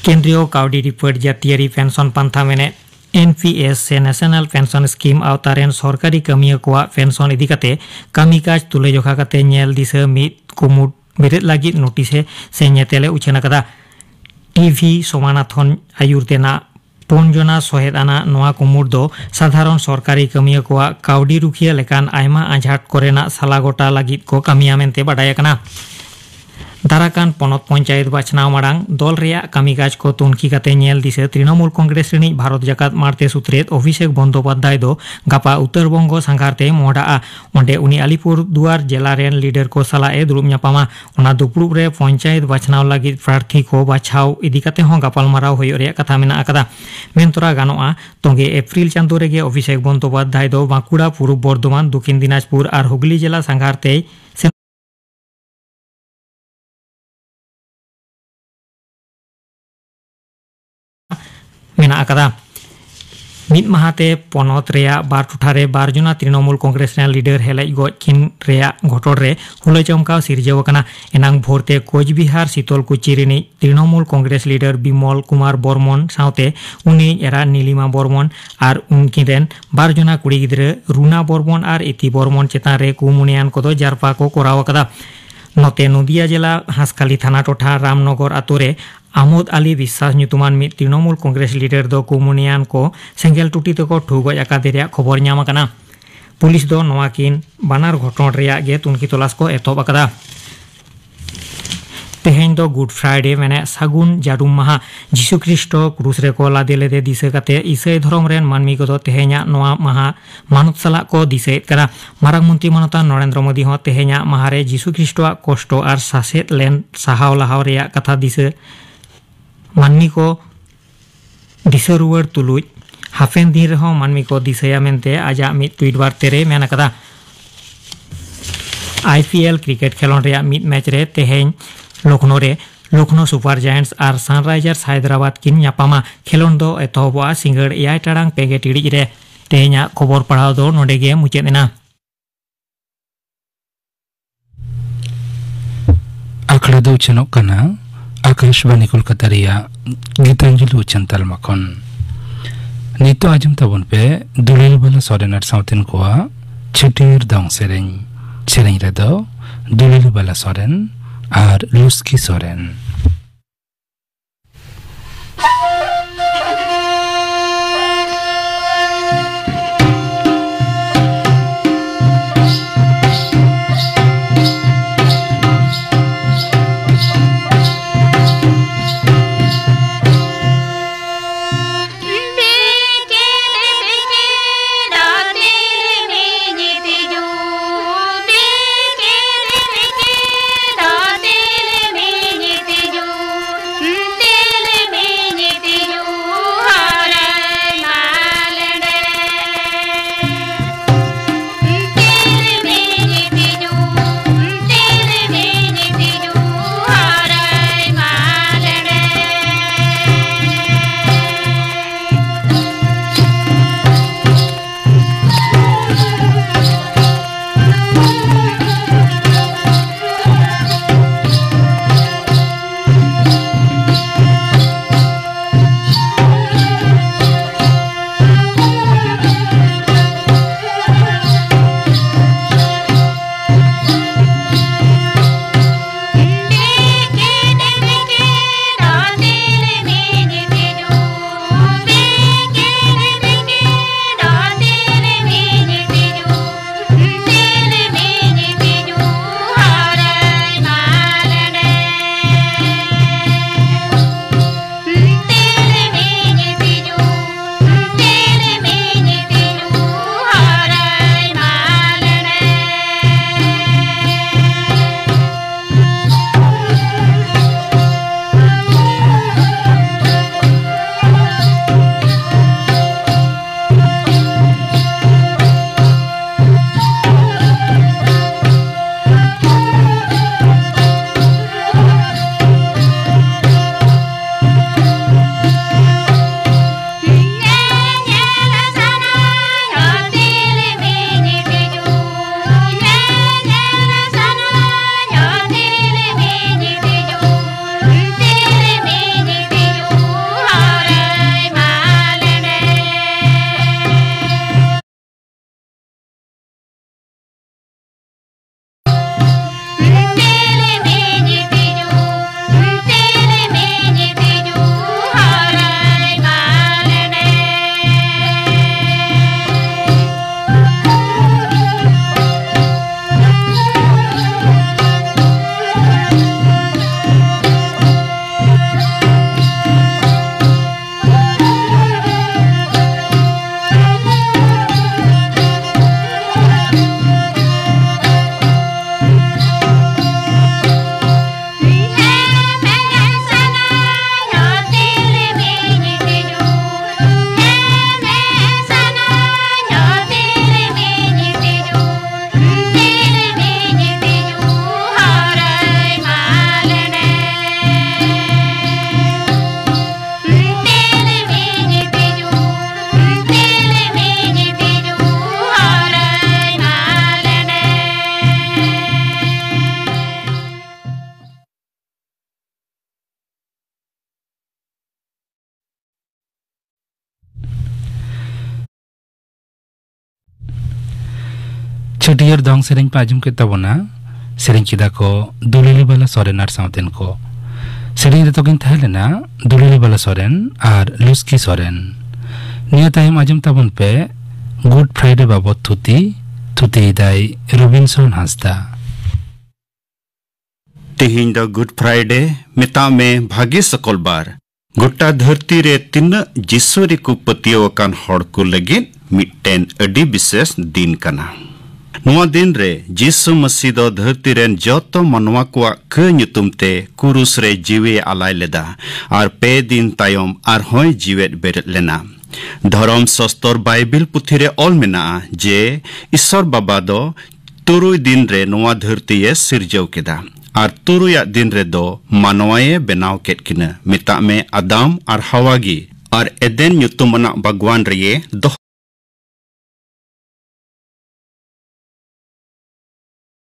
ᱠᱮᱱᱫᱨᱤᱭᱚ ᱠᱟᱹᱣᱰᱤ ᱰᱤᱯᱟᱨᱴ ᱡᱟᱹᱛᱤᱭᱟᱹᱨᱤ ᱯᱮᱱᱥᱚᱱ ᱯᱟᱱᱛᱷᱟ ᱢᱮᱱᱮᱫ ᱮᱱ ᱯᱤ ᱮᱥ ᱥᱮ ᱱᱮᱥᱚᱱᱟᱞ ᱯᱮᱱᱥᱚᱱ ᱥᱠᱤᱢ ᱟᱣᱛᱟ ᱨᱮᱱ ᱥᱚᱨᱠᱟᱨᱤ ᱠᱟᱹᱢᱤᱭᱟᱹ ᱠᱚᱣᱟᱜ ᱯᱮᱱᱥᱚᱱ ᱤᱫᱤ ᱠᱟᱛᱮ ᱠᱟᱹᱢᱤ ᱠᱟᱡᱽ ᱛᱩᱞᱟᱹᱡᱚᱠᱷᱟ ᱠᱟᱛᱮ ᱧᱮᱞ ᱫᱤᱥᱟᱹ ᱢᱤᱫ ᱠᱩᱢᱩᱴ ᱵᱮᱨᱮᱫ ᱞᱟᱹᱜᱤᱫ ᱱᱳᱴᱤᱥ ᱮ ᱥᱮ ᱧᱮᱛᱮᱞ ᱮ ᱩᱪᱷᱟᱹᱱ ᱟᱠᱟᱫᱟ᱾ ᱴᱤ ᱵᱷᱤ ᱥᱳᱢᱟᱱᱟᱛᱷᱚᱱ ᱟᱭᱩᱨ ᱛᱮᱱᱟᱜ ᱯᱩᱱ ᱡᱚᱱᱟ ᱥᱚᱦᱮᱫ ᱟᱱᱟᱜ ᱱᱚᱣᱟ ᱠᱩᱢᱩᱴ ᱫᱚ ᱥᱟᱫᱷᱟᱨᱚᱱ ᱥᱚᱨᱠᱟᱨᱤ ᱠᱟᱹᱢᱤᱭᱟᱹ ᱠᱚᱣᱟᱜ ᱠᱟᱹᱣᱰᱤ ᱨᱩᱠᱷᱤᱭᱟᱹ ᱞᱮᱠᱟᱱ ᱟᱭᱢᱟ ᱟᱸᱡᱷᱟᱴ ᱠᱚᱨᱮᱱᱟᱜ ᱥᱟᱞᱟ ᱜᱚᱴᱟ ᱞᱟᱹᱜᱤᱫ ᱠᱚ ᱠᱟᱹᱢᱤᱭᱟ ᱢᱮᱱᱛᱮ ᱵᱟᱰᱟᱭ ᱟᱠᱟᱱᱟ᱾ ᱫᱟᱨᱟᱠᱟᱱ ᱯᱚᱱᱚᱛ ᱯᱚᱧᱪᱟᱭᱮᱛ ᱵᱟᱪᱷᱱᱟᱣ ᱢᱟᱲᱟᱝ ᱫᱚᱞ ᱨᱮᱭᱟᱜ ᱠᱟᱹᱢᱤ ᱠᱟᱡᱽ ᱠᱚ ᱛᱩᱱᱠᱷᱤ ᱠᱟᱛᱮ ᱧᱮᱞ ᱫᱤᱥᱟᱹ ᱛᱨᱤᱱᱚᱢᱩᱞ ᱠᱚᱝᱜᱨᱮᱥ ᱨᱤᱱᱤᱡ ᱵᱷᱟᱨᱚᱛ ᱡᱟᱠᱟᱛ ᱢᱟᱬᱛᱮ ᱥᱩᱛᱨᱮᱛ ᱚᱵᱷᱤᱥᱮᱠ ᱵᱚᱱᱫᱳᱯᱟᱫᱽᱫᱷᱟᱭ ᱫᱚ ᱜᱟᱯᱟ ᱩᱛᱛᱚᱨ ᱵᱚᱝᱜᱚ ᱥᱟᱸᱜᱷᱟᱨ ᱛᱮᱭ ᱢᱚᱦᱰᱟᱜᱼᱟ᱾ ᱚᱸᱰᱮ ᱩᱱᱤ ᱟᱞᱤᱯᱩᱨ ᱫᱩᱣᱟᱨ ᱡᱮᱞᱟ ᱨᱮᱱ ᱞᱤᱰᱟᱨ ᱠᱚ ᱥᱟᱞᱟᱜ ᱮ ᱫᱩᱲᱩᱵ ᱧᱟᱯᱟᱢᱟ᱾ ᱚᱱᱟ ᱫᱩᱯᱲᱩᱵ ᱨᱮ ᱯᱚᱧᱪᱟᱭᱮᱛ ᱵᱟᱪᱷᱱᱟᱣ ᱞᱟᱹᱜᱤᱫ ᱯᱨᱟᱨᱛᱷᱤ ᱠᱚ ᱵᱟᱪᱷᱟᱣ ᱤᱫᱤ ᱠᱟᱛᱮ ᱦᱚᱸ ᱜᱟᱯᱟᱞᱢᱟᱨᱟᱣ ᱦᱩᱭᱩᱜ ᱨᱮᱭᱟᱜ ᱠᱟᱛᱷᱟ ᱢᱮᱱᱟᱜ ᱟᱠᱟᱫᱟ᱾ ᱢᱮᱱ ᱛᱚᱨᱟ ᱜᱟᱱᱚᱜᱼᱟ, ᱛᱚᱸᱜᱮ ᱮᱯᱨᱤᱞ ᱪᱟᱸᱫᱚ ᱨᱮᱜᱮ ᱚᱵᱷᱤᱥᱮᱠ ᱵᱚᱱᱫᱳᱯᱟᱫᱽᱫᱷᱟᱭ ᱫᱚ ᱵᱟᱸᱠᱩᱲᱟ, ᱯᱩᱨᱩᱵ ᱵᱚᱨᱫᱷᱚᱢᱟᱱ, ᱫᱚᱠᱷᱤᱱ ᱫᱤᱱᱟᱡᱽᱯᱩᱨ ᱟᱨ ᱦᱩᱜᱽᱞᱤ ᱡᱮᱞᱟ ᱥᱟᱸᱜᱷᱟᱨ ᱛᱮᱭ ᱥᱮᱱ ᱢᱮᱱᱟᱜ ᱟᱠᱟᱫᱟ᱾ ᱢᱤᱫ ᱢᱟᱦᱟᱛᱮ ᱯᱚᱱᱚᱛ ᱨᱮᱭᱟᱜ ᱵᱟᱨ ᱴᱚᱴᱷᱟ ᱨᱮ ᱵᱟᱨ ᱡᱚᱱᱟ ᱛᱨᱤᱱᱚᱢᱩᱞ ᱠᱚᱝᱜᱨᱮᱥ ᱨᱮᱱ ᱞᱤᱰᱟᱨ ᱦᱮᱞᱮᱡ ᱜᱚᱡ ᱠᱤᱱ ᱨᱮᱭᱟᱜ ᱜᱷᱚᱴᱚᱱ ᱨᱮ ᱦᱩᱞᱟᱹ ᱪᱚᱢᱠᱟᱣ ᱥᱤᱨᱡᱟᱹᱣ ᱟᱠᱟᱱᱟ᱾ ᱮᱱᱟᱝ ᱵᱷᱳᱨ ᱛᱮ ᱠᱳᱪᱵᱤᱦᱟᱨ ᱥᱤᱛᱚᱞ ᱠᱩᱪᱤ ᱨᱤᱱᱤᱡ ᱛᱨᱤᱱᱚᱢᱩᱞ ᱠᱚᱝᱜᱨᱮᱥ ᱞᱤᱰᱟᱨ ᱵᱤᱢᱚᱞ ᱠᱩᱢᱟᱨ ᱵᱚᱨᱢᱚᱱ ᱥᱟᱶᱛᱮ ᱩᱱᱤᱭᱤᱡ ᱮᱨᱟ ᱱᱤᱞᱤᱢᱟ ᱵᱚᱨᱢᱚᱱ ᱟᱨ ᱩᱱᱠᱤᱱ ᱨᱮᱱ ᱵᱟᱨ ᱡᱚᱱᱟ ᱠᱩᱲᱤ ᱜᱤᱫᱽᱨᱟᱹ ᱨᱩᱱᱟ ᱵᱚᱨᱢᱚᱱ ᱟᱨ ᱤᱛᱤ ᱵᱚᱨᱢᱚᱱ ᱪᱮᱛᱟᱱ ᱨᱮ ᱠᱩᱢᱩᱱᱤᱭᱟᱱ ᱠᱚᱫᱚ ᱡᱟᱨᱯᱟ ᱠᱚ ᱠᱚᱨᱟᱣ ᱟᱠᱟᱫᱟ᱾ ᱱᱚᱛᱮ ᱱᱚᱫᱤᱭᱟ ᱡᱮᱞᱟ ᱦᱟᱸᱥᱠᱟᱞᱤ ᱛᱷᱟᱱᱟ ᱴᱚᱴᱷᱟ ᱨᱟᱢᱱᱚᱜᱚᱨ ᱟᱛᱳ ᱨᱮ ᱟᱢᱳᱫ ᱟᱞᱤ ᱵᱤᱥᱥᱟᱥ ᱧᱩᱛᱩᱢᱟᱱ ᱢᱤᱫ ᱛᱨᱤᱱᱚᱢᱩᱞ ᱠᱚᱝᱜᱨᱮᱥ ᱞᱤᱰᱟᱨ ᱫᱚ ᱠᱩᱢᱩᱱᱤᱭᱟᱱ ᱠᱚ ᱥᱮᱸᱜᱮᱞ ᱴᱩᱴᱤ ᱛᱮᱠᱚ ᱴᱷᱩ ᱜᱚᱡ ᱟᱠᱟᱫᱮ ᱨᱮᱭᱟᱜ ᱠᱷᱚᱵᱚᱨ ᱧᱟᱢ ᱟᱠᱟᱱᱟ᱾ ᱯᱩᱞᱤᱥ ᱫᱚ ᱱᱚᱣᱟ ᱠᱤᱱ ᱵᱟᱱᱟᱨ ᱜᱷᱚᱴᱚᱱ ᱨᱮᱭᱟᱜ ᱜᱮ ᱛᱩᱱᱠᱷᱤ ᱛᱚᱞᱟᱥ ᱠᱚ ᱮᱛᱚᱦᱚᱵ ᱟᱠᱟᱫᱟ᱾ ᱛᱮᱦᱮᱧ ᱫᱚ Good Friday, ᱢᱮᱱᱮᱫ ᱥᱟᱹᱜᱩᱱ ᱡᱟᱹᱨᱩᱢ ᱢᱟᱦᱟ᱾ ᱡᱤᱥᱩ ᱠᱷᱨᱤᱥᱴᱚ ᱠᱨᱩᱥ ᱨᱮᱠᱚ ᱞᱟᱫᱮ ᱞᱮᱫᱮ ᱫᱤᱥᱟᱹ ᱠᱟᱛᱮ ᱤᱥᱟᱹᱭ ᱫᱷᱚᱨᱚᱢ ᱨᱮᱱ ᱢᱟᱹᱱᱢᱤ ᱠᱚᱫᱚ ᱛᱮᱦᱮᱧᱟᱜ ᱱᱚᱣᱟ ᱢᱟᱦᱟ ᱢᱟᱱᱚᱛ ᱥᱟᱞᱟᱜ ᱠᱚ ᱫᱤᱥᱟᱹᱭᱮᱫ ᱠᱟᱱᱟ᱾ ᱢᱟᱨᱟᱝ ᱢᱚᱱᱛᱨᱤ ᱢᱟᱱᱚᱛᱟᱱ ᱱᱚᱨᱮᱱᱫᱨᱚ ᱢᱳᱫᱤ ᱦᱚᱸ ᱛᱮᱦᱮᱧᱟᱜ ᱢᱟᱦᱟ ᱨᱮ ᱡᱤᱥᱩ ᱠᱷᱨᱤᱥᱴᱚᱣᱟᱜ ᱠᱚᱥᱴᱚ ᱟᱨ ᱥᱟᱥᱮᱛ ᱞᱮᱱ ᱥᱟᱦᱟᱣ ᱞᱟᱦᱟᱣ ᱨᱮᱭᱟᱜ ᱠᱟᱛᱷᱟ ᱫᱤᱥᱟᱹ ᱢᱟᱹᱱᱢᱤ ᱠᱚ ᱫᱤᱥᱟᱹ ᱨᱩᱣᱟᱹᱲ ᱛᱩᱞᱩᱡ ᱦᱟᱯᱮᱱ ᱫᱤᱱ ᱨᱮᱦᱚᱸ ᱢᱟᱹᱱᱢᱤ ᱠᱚ ᱫᱤᱥᱟᱹᱭᱟ ᱢᱮᱱᱛᱮ ᱟᱡᱟᱜ ᱢᱤᱫ ᱴᱩᱭᱤᱴ ᱵᱟᱨᱛᱮ ᱨᱮ ᱢᱮᱱ ᱟᱠᱟᱫᱟ᱾ ᱟᱭ ᱯᱤ ᱮᱞ ᱠᱨᱤᱠᱮᱴ ᱠᱷᱮᱞᱳᱸᱰ ᱨᱮᱭᱟᱜ ᱢᱤᱫ ᱢᱮᱪ ᱨᱮ ᱛᱮᱦᱮᱧ ᱞᱚᱠᱷᱱᱳ ᱨᱮ ᱞᱚᱠᱷᱱᱳ ᱥᱩᱯᱟᱨ ᱡᱟᱭᱮᱱᱴᱥ ᱟᱨ ᱥᱟᱱᱨᱟᱭᱡᱟᱨᱥ ᱦᱟᱭᱫᱨᱟᱵᱟᱫᱽ ᱠᱤᱱ ᱧᱟᱯᱟᱢᱟ᱾ ᱠᱷᱮᱞᱳᱸᱰ ᱫᱚ ᱮᱛᱚᱦᱚᱵᱚᱜᱼᱟ ᱥᱤᱸᱜᱟᱹᱲ ᱮᱭᱟᱭ ᱴᱟᱲᱟᱝ ᱯᱮ ᱜᱮ ᱴᱤᱲᱤᱡ ᱨᱮ᱾ ᱛᱮᱦᱮᱧᱟᱜ ᱠᱷᱚᱵᱚᱨ ᱯᱟᱲᱦᱟᱣ ᱫᱚ ᱱᱚᱰᱮ ᱜᱮ ᱢᱩᱪᱟᱹᱫ ᱮᱱᱟ᱾ ᱟᱠᱷᱲᱟ ᱫᱚ ᱩᱪᱷᱟᱹᱱᱚᱜ ᱠᱟᱱᱟ ᱟᱠᱟᱥᱵᱟᱱᱤ ᱠᱳᱞᱠᱟᱛᱟ ᱨᱮᱭᱟᱜ ᱜᱤᱛᱟᱧᱡᱚᱞᱤ ᱩᱪᱷᱟᱹᱱ ᱛᱟᱞᱢᱟ ᱠᱷᱚᱱ᱾ ᱱᱤᱛᱚᱜ ᱟᱸᱡᱚᱢ ᱛᱟᱵᱚᱱ ᱯᱮ ᱫᱩᱞᱤᱞ ᱵᱟᱞᱟ ᱥᱚᱨᱮᱱ ᱟᱨ ᱥᱟᱶᱛᱮᱱ ᱠᱚᱣᱟᱜ ᱪᱷᱟᱹᱴᱭᱟᱹᱨ ᱫᱚᱝ ᱥᱮᱨᱮᱧ᱾ ᱥᱮᱨᱮᱧ ᱨᱮᱫᱚ ᱫᱩᱞᱤᱞ ᱵᱟᱞᱟ ᱥᱚᱨᱮᱱ ᱟᱨ ᱞᱩᱥᱠᱤ ᱥᱚᱨᱮᱱ᱾ ᱦᱟᱹᱴᱭᱟᱹᱨ ᱫᱚᱝ ᱥᱮᱨᱮᱧ ᱯᱮ ᱟᱸᱡᱚᱢ ᱠᱮᱫ ᱛᱟᱵᱚᱱᱟ᱾ ᱥᱮᱨᱮᱧ ᱠᱮᱫᱟ ᱠᱚ ᱫᱩᱞᱤᱞᱤ ᱵᱟᱞᱟ ᱥᱚᱨᱮᱱ ᱟᱨ ᱥᱟᱶᱛᱮᱱ ᱠᱚ᱾ ᱥᱮᱨᱮᱧ ᱨᱮ ᱛᱟᱹᱠᱤᱱ ᱛᱟᱦᱮᱸ ᱞᱮᱱᱟ ᱫᱩᱞᱤᱞᱤ ᱵᱟᱞᱟ ᱥᱚᱨᱮᱱ ᱟᱨ ᱞᱩᱥᱠᱤ ᱥᱚᱨᱮᱱ᱾ ᱱᱤᱭᱟᱹ ᱛᱟᱭᱚᱢ ᱟᱸᱡᱚᱢ ᱛᱟᱵᱚᱱ ᱯᱮ ᱜᱩᱰ ᱯᱷᱨᱟᱭᱰᱮ ᱵᱟᱵᱚᱛ ᱛᱷᱩᱛᱤ᱾ ᱛᱷᱩᱛᱤᱭᱮᱫᱟᱭ ᱨᱚᱵᱤᱱᱥᱚᱱ ᱦᱟᱸᱥᱫᱟ᱾ ᱛᱮᱦᱮᱧ ᱫᱚ ᱜᱩᱰ ᱯᱷᱨᱟᱭᱰᱮ, ᱢᱮᱛᱟᱜ ᱢᱮ ᱵᱷᱟᱜᱮ ᱥᱚᱠᱚᱞᱵᱟᱨ᱾ ᱜᱚᱴᱟ ᱫᱷᱟᱹᱨᱛᱤ ᱨᱮ ᱛᱤᱱᱟᱹᱜ ᱡᱤᱥᱩ ᱨᱮᱠᱚ ᱯᱟᱹᱛᱭᱟᱹᱣ ᱟᱠᱟᱱ ᱦᱚᱲ ᱠᱚ ᱞᱟᱹᱜᱤᱫ ᱢᱤᱫᱴᱮᱱ ᱟᱹᱰᱤ ᱵᱤᱥᱮᱥ ᱫᱤᱱ ᱠᱟᱱᱟ᱾ ᱱᱚᱣᱟ ᱫᱤᱱ ᱨᱮ ᱡᱤᱥᱩ ᱢᱟᱹᱥᱤ ᱫᱚ ᱫᱷᱟᱹᱨᱛᱤ ᱨᱮᱱ ᱡᱚᱛᱚ ᱢᱟᱱᱣᱟ ᱠᱚᱣᱟᱜ ᱠᱟᱹ ᱧᱩᱛᱩᱢ ᱛᱮ ᱠᱩᱨᱩᱥ ᱨᱮ ᱡᱤᱣᱤᱭ ᱟᱞᱟᱭ ᱞᱮᱫᱟ ᱟᱨ ᱯᱮ ᱫᱤᱱ ᱛᱟᱭᱚᱢ ᱟᱨᱦᱚᱸᱭ ᱡᱤᱣᱮᱫ ᱵᱮᱨᱮᱫ ᱞᱮᱱᱟ᱾ ᱫᱷᱚᱨᱚᱢ ᱥᱚᱥᱛᱚᱨ ᱵᱟᱭᱵᱤᱞ ᱯᱩᱛᱷᱤ ᱨᱮ ᱚᱞ ᱢᱮᱱᱟᱜᱼᱟ ᱡᱮ ᱤᱥᱚᱨ ᱵᱟᱵᱟ ᱫᱚ ᱛᱩᱨᱩᱭ ᱫᱤᱱ ᱨᱮ ᱱᱚᱣᱟ ᱫᱷᱟᱹᱨᱛᱤᱭᱮ ᱥᱤᱨᱡᱟᱹᱣ ᱠᱮᱫᱟ ᱟᱨ ᱛᱩᱨᱩᱭᱟᱜ ᱫᱤᱱ ᱨᱮᱫᱚ ᱢᱟᱱᱣᱟᱭᱮ ᱵᱮᱱᱟᱣ ᱠᱮᱫ ᱠᱤᱱᱟ᱾ ᱢᱮᱛᱟᱜ ᱢᱮ ᱟᱫᱟᱢ ᱟᱨ ᱦᱟᱣᱟ ᱜᱮ᱾ ᱟᱨ ᱮᱫᱮᱱ ᱧᱩᱛᱩᱢᱟᱱᱟᱜ ᱵᱟᱜᱽᱣᱟᱱ ᱨᱮᱭᱮ ᱫᱚᱦᱚ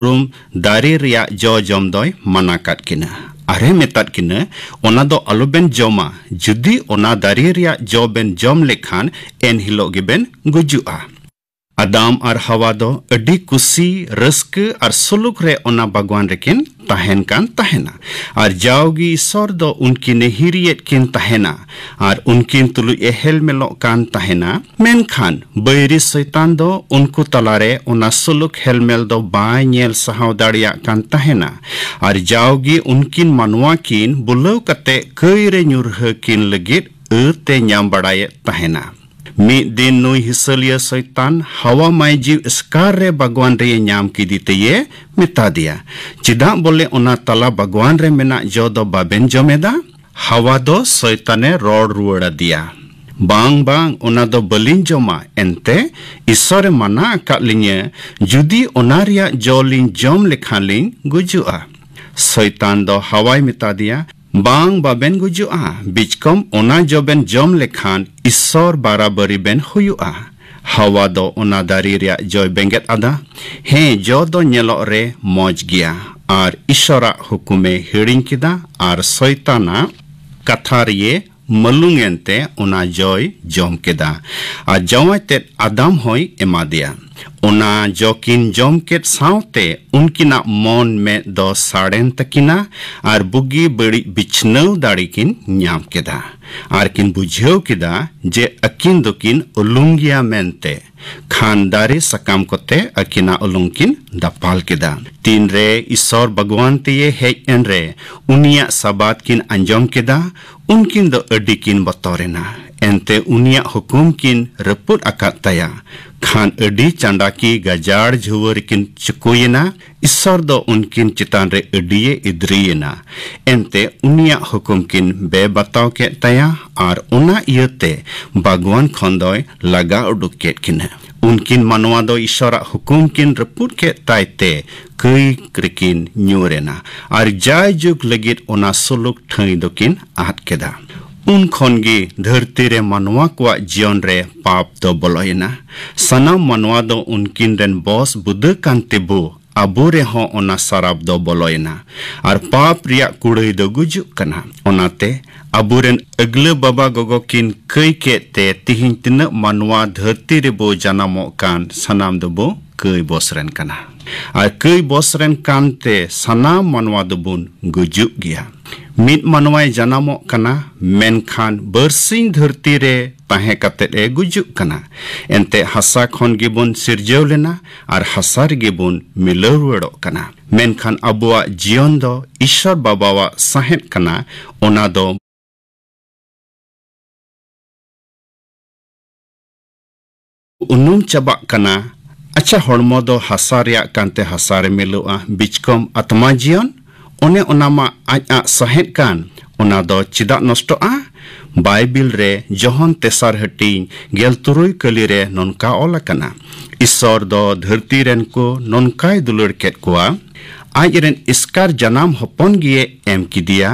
ᱨᱩᱢ ᱫᱟᱨᱮ ᱨᱮᱭᱟᱜ ᱡᱚ ᱡᱚᱢ ᱫᱚᱭ ᱢᱟᱱᱟ ᱠᱟᱫ ᱠᱤᱱᱟ᱾ ᱟᱨᱮ ᱢᱮᱛᱟᱫ ᱠᱤᱱᱟ, ᱚᱱᱟ ᱫᱚ ᱟᱞᱚᱵᱮᱱ ᱡᱚᱢᱟ᱾ ᱡᱩᱫᱤ ᱚᱱᱟ ᱫᱟᱨᱮ ᱨᱮᱭᱟᱜ ᱡᱚ ᱵᱮᱱ ᱡᱚᱢ ᱞᱮᱠᱷᱟᱱ ᱮᱱ ᱦᱤᱞᱳᱜ ᱜᱮᱵᱮᱱ ᱜᱩᱡᱩᱜᱼᱟ᱾ ᱟᱫᱟᱢ ᱟᱨ ᱦᱟᱣᱟ ᱫᱚ ᱟᱹᱰᱤ ᱠᱩᱥᱤ, ᱨᱟᱹᱥᱠᱟᱹ ᱟᱨ ᱥᱩᱞᱩᱠ ᱨᱮ ᱚᱱᱟ ᱵᱟᱜᱽᱣᱟᱱ ᱨᱮᱠᱤᱱ ᱛᱟᱦᱮᱱ ᱠᱟᱱ ᱛᱟᱦᱮᱱᱟ᱾ ᱟᱨ ᱡᱟᱣᱜᱮ ᱤᱥᱚᱨ ᱫᱚ ᱩᱱᱠᱤᱱᱮ ᱦᱤᱨᱤᱭᱮᱫ ᱠᱤᱱ ᱛᱟᱦᱮᱱᱟ ᱟᱨ ᱩᱱᱠᱤᱱ ᱛᱩᱞᱩᱡ ᱮ ᱦᱮᱞᱢᱮᱞᱚᱜ ᱠᱟᱱ ᱛᱟᱦᱮᱱᱟ᱾ ᱢᱮᱱᱠᱷᱟᱱ ᱵᱟᱹᱭᱨᱤ ᱥᱚᱭᱛᱟᱱ ᱫᱚ ᱩᱱᱠᱩ ᱛᱟᱞᱟᱨᱮ ᱚᱱᱟ ᱥᱩᱞᱩᱠ ᱦᱮᱞᱢᱮᱞ ᱫᱚ ᱵᱟᱭ ᱧᱮᱞ ᱥᱟᱦᱟᱣ ᱫᱟᱲᱮᱭᱟᱜ ᱠᱟᱱ ᱛᱟᱦᱮᱱᱟ᱾ ᱟᱨ ᱡᱟᱣᱜᱮ ᱩᱱᱠᱤᱱ ᱢᱟᱱᱣᱟ ᱠᱤᱱ ᱵᱩᱞᱟᱹᱣ ᱠᱟᱛᱮ ᱠᱟᱹᱭ ᱨᱮ ᱧᱩᱨᱦᱟᱹ ᱠᱤᱱ ᱞᱟᱹᱜᱤᱫ ᱟᱹᱛ ᱮ ᱧᱟᱢ ᱵᱟᱲᱟᱭᱮᱫ ᱛᱟᱦᱮᱱᱟ᱾ ᱢᱤᱫ ᱫᱤᱱ ᱱᱩᱭ ᱦᱤᱥᱟᱹᱞᱤᱭᱟᱹ ᱥᱚᱭᱛᱟᱱ ᱦᱟᱣᱟ ᱢᱟᱭ ᱡᱤᱣ ᱮᱥᱠᱟᱨ ᱨᱮ ᱵᱟᱜᱽᱣᱟᱱ ᱨᱮᱭᱮ ᱧᱟᱢ ᱠᱮᱫᱮ ᱛᱮᱭᱮ ᱢᱮᱛᱟ ᱫᱮᱭᱟ, "ᱪᱮᱫᱟᱜ ᱵᱚᱞᱮ ᱚᱱᱟ ᱛᱟᱞᱟ ᱵᱟᱜᱽᱣᱟᱱ ᱨᱮ ᱢᱮᱱᱟᱜ ᱡᱚ ᱫᱚ ᱵᱟᱵᱮᱱ ᱡᱚᱢᱮᱫᱟ?" ᱦᱟᱣᱟ ᱫᱚ ᱥᱚᱭᱛᱟᱱᱮ ᱨᱚᱲ ᱨᱩᱣᱟᱹᱲ ᱟᱫᱮᱭᱟ, "ᱵᱟᱝ, ᱵᱟᱝ, ᱚᱱᱟ ᱫᱚ ᱵᱟᱹᱞᱤᱧ ᱡᱚᱢᱟ, ᱮᱱᱛᱮ ᱤᱥᱚᱨᱮ ᱢᱟᱱᱟ ᱟᱠᱟᱫ ᱞᱤᱧᱟᱹ, ᱡᱩᱫᱤ ᱚᱱᱟ ᱨᱮᱭᱟᱜ ᱡᱚ ᱞᱤᱧ ᱡᱚᱢ ᱞᱮᱠᱷᱟᱱ ᱞᱤᱧ ᱜᱩᱡᱩᱜᱼᱟ᱾" ᱥᱚᱭᱛᱟᱱ ᱫᱚ ᱦᱟᱣᱟᱭ ᱢᱮᱛᱟ ᱫᱮᱭᱟ, "ᱵᱟᱝ, ᱵᱟᱵᱮᱱ ᱜᱩᱡᱩᱜᱼᱟ, ᱵᱤᱪᱠᱚᱢ ᱚᱱᱟ ᱡᱚ ᱵᱮᱱ ᱡᱚᱢ ᱞᱮᱠᱷᱟᱱ ᱤᱥᱚᱨ ᱵᱟᱨᱟᱵᱟᱹᱨᱤ ᱵᱮᱱ ᱦᱩᱭᱩᱜᱼᱟ᱾" ᱦᱟᱣᱟ ᱫᱚ ᱚᱱᱟ ᱫᱟᱨᱮ ᱨᱮᱭᱟᱜ ᱡᱚᱭ ᱵᱮᱸᱜᱮᱫ ᱟᱫᱟ᱾ ᱦᱮᱸ, ᱡᱚ ᱫᱚ ᱧᱮᱞᱚᱜ ᱨᱮ ᱢᱚᱡᱽ ᱜᱮᱭᱟ, ᱟᱨ ᱤᱥᱚᱨᱟᱜ ᱦᱩᱠᱩᱢᱮ ᱦᱤᱲᱤᱧ ᱠᱮᱫᱟ ᱟᱨ ᱥᱚᱭᱛᱟᱱᱟᱜ ᱠᱟᱛᱷᱟ ᱨᱮᱭᱮ ᱢᱟᱹᱞᱩᱝ ᱮᱱᱛᱮ ᱚᱱᱟ ᱡᱚᱭ ᱡᱚᱢ ᱠᱮᱫᱟ᱾ ᱟᱨ ᱡᱟᱶᱟᱭ ᱛᱮᱫ ᱟᱫᱟᱢ ᱦᱚᱸᱭ ᱮᱢᱟ ᱫᱮᱭᱟ᱾ ᱚᱱᱟ ᱡᱚ ᱠᱤᱱ ᱡᱚᱢ ᱠᱮᱫ ᱥᱟᱶᱛᱮ ᱩᱱᱠᱤᱱᱟᱜ ᱢᱚᱱ ᱢᱮᱫ ᱫᱚ ᱥᱟᱲᱮᱱ ᱛᱟᱹᱠᱤᱱᱟ ᱟᱨ ᱵᱩᱜᱤ ᱵᱟᱹᱲᱤᱡ ᱵᱤᱪᱷᱱᱟᱹᱣ ᱫᱟᱲᱮ ᱠᱤᱱ ᱧᱟᱢ ᱠᱮᱫᱟ᱾ ᱟᱨ ᱠᱤᱱ ᱵᱩᱡᱷᱟᱹᱣ ᱠᱮᱫᱟ ᱡᱮ ᱟᱹᱠᱤᱱ ᱫᱚᱠᱤᱱ ᱩᱞᱩᱝ ᱜᱮᱭᱟ ᱢᱮᱱᱛᱮ᱾ ᱠᱷᱟᱱ ᱫᱟᱨᱮ ᱥᱟᱠᱟᱢ ᱠᱚᱛᱮ ᱟᱹᱠᱤᱱᱟᱜ ᱩᱞᱩᱝ ᱠᱤᱱ ᱫᱟᱯᱟᱞ ᱠᱮᱫᱟ᱾ ᱛᱤᱱᱨᱮ ᱤᱥᱚᱨ ᱵᱟᱜᱽᱣᱟᱱ ᱛᱮᱭᱮ ᱦᱮᱡ ᱮᱱᱨᱮ ᱩᱱᱤᱭᱟᱜ ᱥᱟᱵᱟᱫ ᱠᱤᱱ ᱟᱸᱡᱚᱢ ᱠᱮᱫᱟ, ᱩᱱᱠᱤᱱ ᱫᱚ ᱟᱹᱰᱤ ᱠᱤᱱ ᱵᱚᱛᱚᱨᱮᱱᱟ᱾ ᱮᱱᱛᱮ ᱩᱱᱤᱭᱟᱜ ᱦᱩᱠᱩᱢ ᱠᱤᱱ ᱨᱟᱹᱯᱩᱫ ᱟᱠᱟᱫ ᱛᱟᱭᱟ᱾ ᱠᱷᱟᱱ ᱟᱹᱰᱤ ᱪᱟᱸᱰᱟᱠᱤ ᱜᱟᱡᱟᱲ ᱡᱷᱩᱣᱟᱹ ᱨᱮᱠᱤᱱ ᱪᱩᱠᱩᱭᱮᱱᱟ᱾ ᱤᱥᱚᱨ ᱫᱚ ᱩᱱᱠᱤᱱ ᱪᱮᱛᱟᱱ ᱨᱮ ᱟᱹᱰᱤᱭᱮ ᱤᱫᱽᱨᱤᱭᱮᱱᱟ᱾ ᱮᱱᱛᱮ ᱩᱱᱤᱭᱟᱜ ᱦᱩᱠᱩᱢ ᱠᱤᱱ ᱵᱮᱵᱟᱛᱟᱣ ᱠᱮᱫ ᱛᱟᱭᱟ ᱟᱨ ᱚᱱᱟ ᱤᱭᱟᱹᱛᱮ ᱵᱟᱜᱽᱣᱟᱱ ᱠᱷᱚᱱ ᱫᱚᱭ ᱞᱟᱜᱟ ᱩᱰᱩᱠ ᱠᱮᱫ ᱠᱤᱱᱟ᱾ ᱩᱱᱠᱤᱱ ᱢᱟᱱᱣᱟ ᱫᱚ ᱤᱥᱚᱨᱟᱜ ᱦᱩᱠᱩᱢ ᱠᱤᱱ ᱨᱟᱹᱯᱩᱫ ᱠᱮᱫ ᱛᱟᱭ ᱛᱮ ᱠᱟᱹᱭ ᱨᱮᱠᱤᱱ ᱧᱩᱨ ᱮᱱᱟ ᱟᱨ ᱡᱟᱭᱡᱩᱜᱽ ᱞᱟᱹᱜᱤᱫ ᱚᱱᱟ ᱥᱩᱞᱩᱠ ᱴᱷᱟᱹᱭ ᱫᱚᱠᱤᱱ ᱟᱫ ᱠᱮᱫᱟ᱾ ᱩᱱ ᱠᱷᱚᱱ ᱜᱮ ᱫᱷᱟᱹᱨᱛᱤ ᱨᱮ ᱢᱟᱱᱣᱟ ᱠᱚᱣᱟᱜ ᱡᱤᱭᱚᱱ ᱨᱮ ᱯᱟᱯ ᱫᱚ ᱵᱚᱞᱚᱭᱮᱱᱟ᱾ ᱥᱟᱱᱟᱢ ᱢᱟᱱᱣᱟ ᱫᱚ ᱩᱱᱠᱤᱱ ᱨᱮᱱ ᱵᱚᱥ ᱵᱩᱫᱟᱹ ᱠᱟᱱ ᱛᱮᱵᱚ ᱟᱵᱚ ᱨᱮᱦᱚᱸ ᱚᱱᱟ ᱥᱟᱨᱟᱯ ᱫᱚ ᱵᱚᱞᱚᱭᱮᱱᱟ ᱟᱨ ᱯᱟᱯ ᱨᱮᱭᱟᱜ ᱠᱩᱲᱟᱹᱭ ᱫᱚ ᱜᱩᱡᱩᱜ ᱠᱟᱱᱟ᱾ ᱚᱱᱟᱛᱮ ᱟᱵᱚᱨᱮᱱ ᱟᱹᱜᱞᱟᱹ ᱵᱟᱵᱟ ᱜᱚᱜᱚ ᱠᱤᱱ ᱠᱟᱹᱭ ᱠᱮᱫ ᱛᱮ ᱛᱤᱦᱤᱧ ᱛᱤᱱᱟᱹᱜ ᱢᱟᱱᱣᱟ ᱫᱷᱟᱹᱨᱛᱤ ᱨᱮᱵᱚ ᱡᱟᱱᱟᱢᱚᱜ ᱠᱟᱱ ᱥᱟᱱᱟᱢ ᱫᱚᱵᱚ ᱠᱟᱹᱭ ᱵᱚᱥ ᱨᱮᱱ ᱠᱟᱱᱟ᱾ ᱟᱨ ᱠᱟᱹᱭ ᱵᱚᱥ ᱨᱮᱱ ᱠᱟᱱᱛᱮ ᱥᱟᱱᱟᱢ ᱢᱟᱱᱣᱟ ᱫᱚᱵᱚᱱ ᱜᱩᱡᱩᱜ ᱜᱮᱭᱟ᱾ ᱢᱤᱫ ᱢᱟᱱᱣᱟᱭ ᱡᱟᱱᱟᱢᱚᱜ ᱠᱟᱱᱟ, ᱢᱮᱱᱠᱷᱟᱱ ᱵᱟᱹᱨᱥᱤᱧ ᱫᱷᱟᱹᱨᱛᱤ ᱨᱮ ᱛᱟᱦᱮᱸ ᱠᱟᱛᱮᱫ ᱮ ᱜᱩᱡᱩᱜ ᱠᱟᱱᱟ᱾ ᱮᱱᱛᱮ ᱦᱟᱥᱟ ᱠᱷᱚᱱ ᱜᱮᱵᱚᱱ ᱥᱤᱨᱡᱟᱹᱣ ᱞᱮᱱᱟ ᱟᱨ ᱦᱟᱥᱟ ᱨᱮᱜᱮ ᱵᱚᱱ ᱢᱤᱞᱟᱹᱣ ᱨᱩᱣᱟᱹᱲᱚᱜ ᱠᱟᱱᱟ᱾ ᱢᱮᱱᱠᱷᱟᱱ ᱟᱵᱚᱣᱟᱜ ᱡᱤᱭᱚᱱ ᱫᱚ ᱤᱥᱚᱨ ᱵᱟᱵᱟᱣᱟᱜ ᱥᱟᱦᱮᱫ ᱠᱟᱱᱟ, ᱚᱱᱟ ᱫᱚ ᱩᱱᱩᱢ ᱪᱟᱵᱟᱜ ᱠᱟᱱᱟ᱾ ᱟᱪᱪᱷᱟ, ᱦᱚᱲᱢᱚ ᱫᱚ ᱦᱟᱥᱟ ᱨᱮᱭᱟᱜ ᱠᱟᱱᱛᱮ ᱦᱟᱥᱟ ᱨᱮ ᱢᱤᱞᱟᱹᱜᱼᱟ, ᱵᱤᱪᱠᱚᱢ ᱟᱛᱢᱟ ᱡᱤᱭᱚᱱ, ᱚᱱᱮ ᱚᱱᱟ ᱢᱟ ᱟᱡ ᱟᱜ ᱥᱟᱦᱮᱫ ᱠᱟᱱ, ᱚᱱᱟ ᱫᱚ ᱪᱮᱫᱟᱜ ᱱᱚᱥᱴᱚᱜᱼᱟ? ᱵᱟᱭᱵᱤᱞ ᱨᱮ ᱡᱚᱦᱚᱱ ᱛᱮᱥᱟᱨ ᱦᱟᱹᱴᱤᱧ ᱜᱮᱞ ᱛᱩᱨᱩᱭ ᱠᱟᱹᱞᱤ ᱨᱮ ᱱᱚᱝᱠᱟ ᱚᱞ ᱟᱠᱟᱱᱟ, "ᱤᱥᱚᱨ ᱫᱚ ᱫᱷᱟᱹᱨᱛᱤ ᱨᱮᱱ ᱠᱚ ᱱᱚᱝᱠᱟᱭ ᱫᱩᱞᱟᱹᱲ ᱠᱮᱫ ᱠᱚᱣᱟ, ᱟᱡ ᱨᱮᱱ ᱮᱥᱠᱟᱨ ᱡᱟᱱᱟᱢ ᱦᱚᱯᱚᱱ ᱜᱮᱭᱮ ᱮᱢ ᱠᱮᱫᱮᱭᱟ,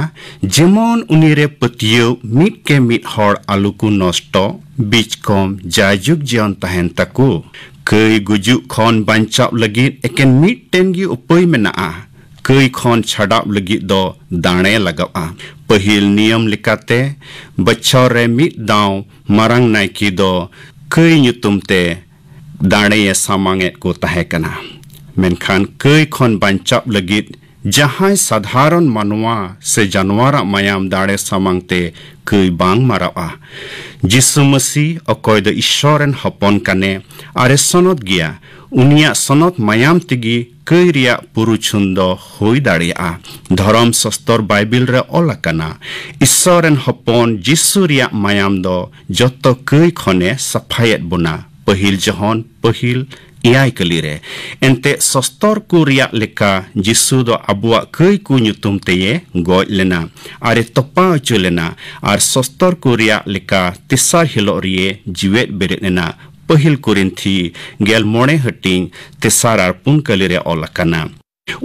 ᱡᱮᱢᱚᱱ ᱩᱱᱤ ᱨᱮ ᱯᱟᱹᱛᱭᱟᱹᱣ ᱢᱤᱫ ᱠᱮ ᱢᱤᱫ ᱦᱚᱲ ᱟᱞᱚ ᱠᱚ ᱱᱚᱥᱴᱚ, ᱵᱤᱪᱠᱚᱢ ᱡᱟᱭᱡᱩᱜᱽ ᱡᱤᱭᱚᱱ ᱛᱟᱦᱮᱱ ᱛᱟᱠᱚ᱾" ᱠᱟᱹᱭ ᱜᱩᱡᱩᱜ ᱠᱷᱚᱱ ᱵᱟᱧᱪᱟᱣ ᱞᱟᱹᱜᱤᱫ ᱮᱠᱮᱱ ᱢᱤᱫᱴᱮᱱ ᱜᱮ ᱩᱯᱟᱹᱭ ᱢᱮᱱᱟᱜᱼᱟ᱾ ᱠᱟᱹᱭ ᱠᱷᱚᱱ ᱪᱷᱟᱰᱟᱣ ᱞᱟᱹᱜᱤᱫ ᱫᱚ ᱫᱟᱲᱮ ᱞᱟᱜᱟᱜᱼᱟ᱾ ᱯᱟᱹᱦᱤᱞ ᱱᱤᱭᱚᱢ ᱞᱮᱠᱟᱛᱮ ᱵᱚᱪᱷᱚᱨ ᱨᱮ ᱢᱤᱫ ᱫᱷᱟᱣ ᱢᱟᱨᱟᱝ ᱱᱟᱭᱠᱮ ᱫᱚ ᱠᱟᱹᱭ ᱧᱩᱛᱩᱢ ᱛᱮ ᱫᱟᱲᱮᱭᱮ ᱥᱟᱢᱟᱝ ᱮᱫ ᱠᱚ ᱛᱟᱦᱮᱸ ᱠᱟᱱᱟ᱾ ᱢᱮᱱᱠᱷᱟᱱ ᱠᱟᱹᱭ ᱠᱷᱚᱱ ᱵᱟᱧᱪᱟᱣ ᱞᱟᱹᱜᱤᱫ ᱡᱟᱦᱟᱸᱭ ᱥᱟᱫᱷᱟᱨᱚᱱ ᱢᱟᱱᱣᱟ ᱥᱮ ᱡᱟᱱᱣᱟᱨᱟᱜ ᱢᱟᱭᱟᱢ ᱫᱟᱲᱮ ᱥᱟᱢᱟᱝ ᱛᱮ ᱠᱟᱹᱭ ᱵᱟᱝ ᱢᱟᱨᱟᱣᱜᱼᱟ᱾ ᱡᱤᱥᱩ ᱢᱟᱹᱥᱤ, ᱚᱠᱚᱭ ᱫᱚ ᱤᱥᱥᱚᱨ ᱨᱮᱱ ᱦᱚᱯᱚᱱ ᱠᱟᱱᱮ ᱟᱨᱮ ᱥᱚᱱᱚᱛ ᱜᱮᱭᱟ, ᱩᱱᱤᱭᱟᱜ ᱥᱚᱱᱚᱛ ᱢᱟᱭᱟᱢ ᱛᱮᱜᱮ ᱠᱟᱹᱭ ᱨᱮᱭᱟᱜ ᱯᱩᱨᱩᱪᱷᱩᱱ ᱫᱚ ᱦᱩᱭ ᱫᱟᱲᱮᱭᱟᱜᱼᱟ᱾ ᱫᱷᱚᱨᱚᱢ ᱥᱚᱥᱛᱚᱨ ᱵᱟᱭᱵᱤᱞ ᱨᱮ ᱚᱞ ᱟᱠᱟᱱᱟ, ᱤᱥᱥᱚᱨ ᱨᱮᱱ ᱦᱚᱯᱚᱱ ᱡᱤᱥᱩ ᱨᱮᱭᱟᱜ ᱢᱟᱭᱟᱢ ᱫᱚ ᱡᱚᱛᱚ ᱠᱟᱹᱭ ᱠᱷᱚᱱᱮ ᱥᱟᱯᱷᱟᱭᱮᱫ ᱵᱚᱱᱟ᱾ ᱯᱟᱹᱦᱤᱞ ᱡᱚᱦᱚᱱ, ᱯᱟᱹᱦᱤᱞ ᱮᱭᱟᱭ ᱠᱟᱹᱞᱤ ᱨᱮ᱾ ᱮᱱᱛᱮ ᱥᱚᱥᱛᱚᱨ ᱠᱚ ᱨᱮᱭᱟᱜ ᱞᱮᱠᱟ, ᱡᱤᱥᱩ ᱫᱚ ᱟᱵᱚᱣᱟᱜ ᱠᱟᱹᱭ ᱠᱚ ᱧᱩᱛᱩᱢ ᱛᱮᱭᱮ ᱜᱚᱡ ᱞᱮᱱᱟ ᱟᱨᱮ ᱛᱚᱯᱟ ᱦᱚᱪᱚ ᱞᱮᱱᱟ, ᱟᱨ ᱥᱚᱥᱛᱚᱨ ᱠᱚ ᱨᱮᱭᱟᱜ ᱞᱮᱠᱟ ᱛᱮᱥᱟᱨ ᱦᱤᱞᱳᱜ ᱨᱮᱭᱮ ᱡᱤᱣᱮᱫ ᱵᱮᱨᱮᱫ ᱮᱱᱟ᱾ ᱯᱟᱹᱦᱤᱞ ᱠᱚᱨᱤᱱᱛᱷᱤ ᱜᱮᱞ ᱢᱚᱬᱮ ᱦᱟᱹᱴᱤᱧ ᱛᱮᱥᱟᱨ ᱟᱨ ᱯᱩᱱ ᱠᱟᱹᱞᱤ ᱨᱮ ᱚᱞ ᱟᱠᱟᱱᱟ᱾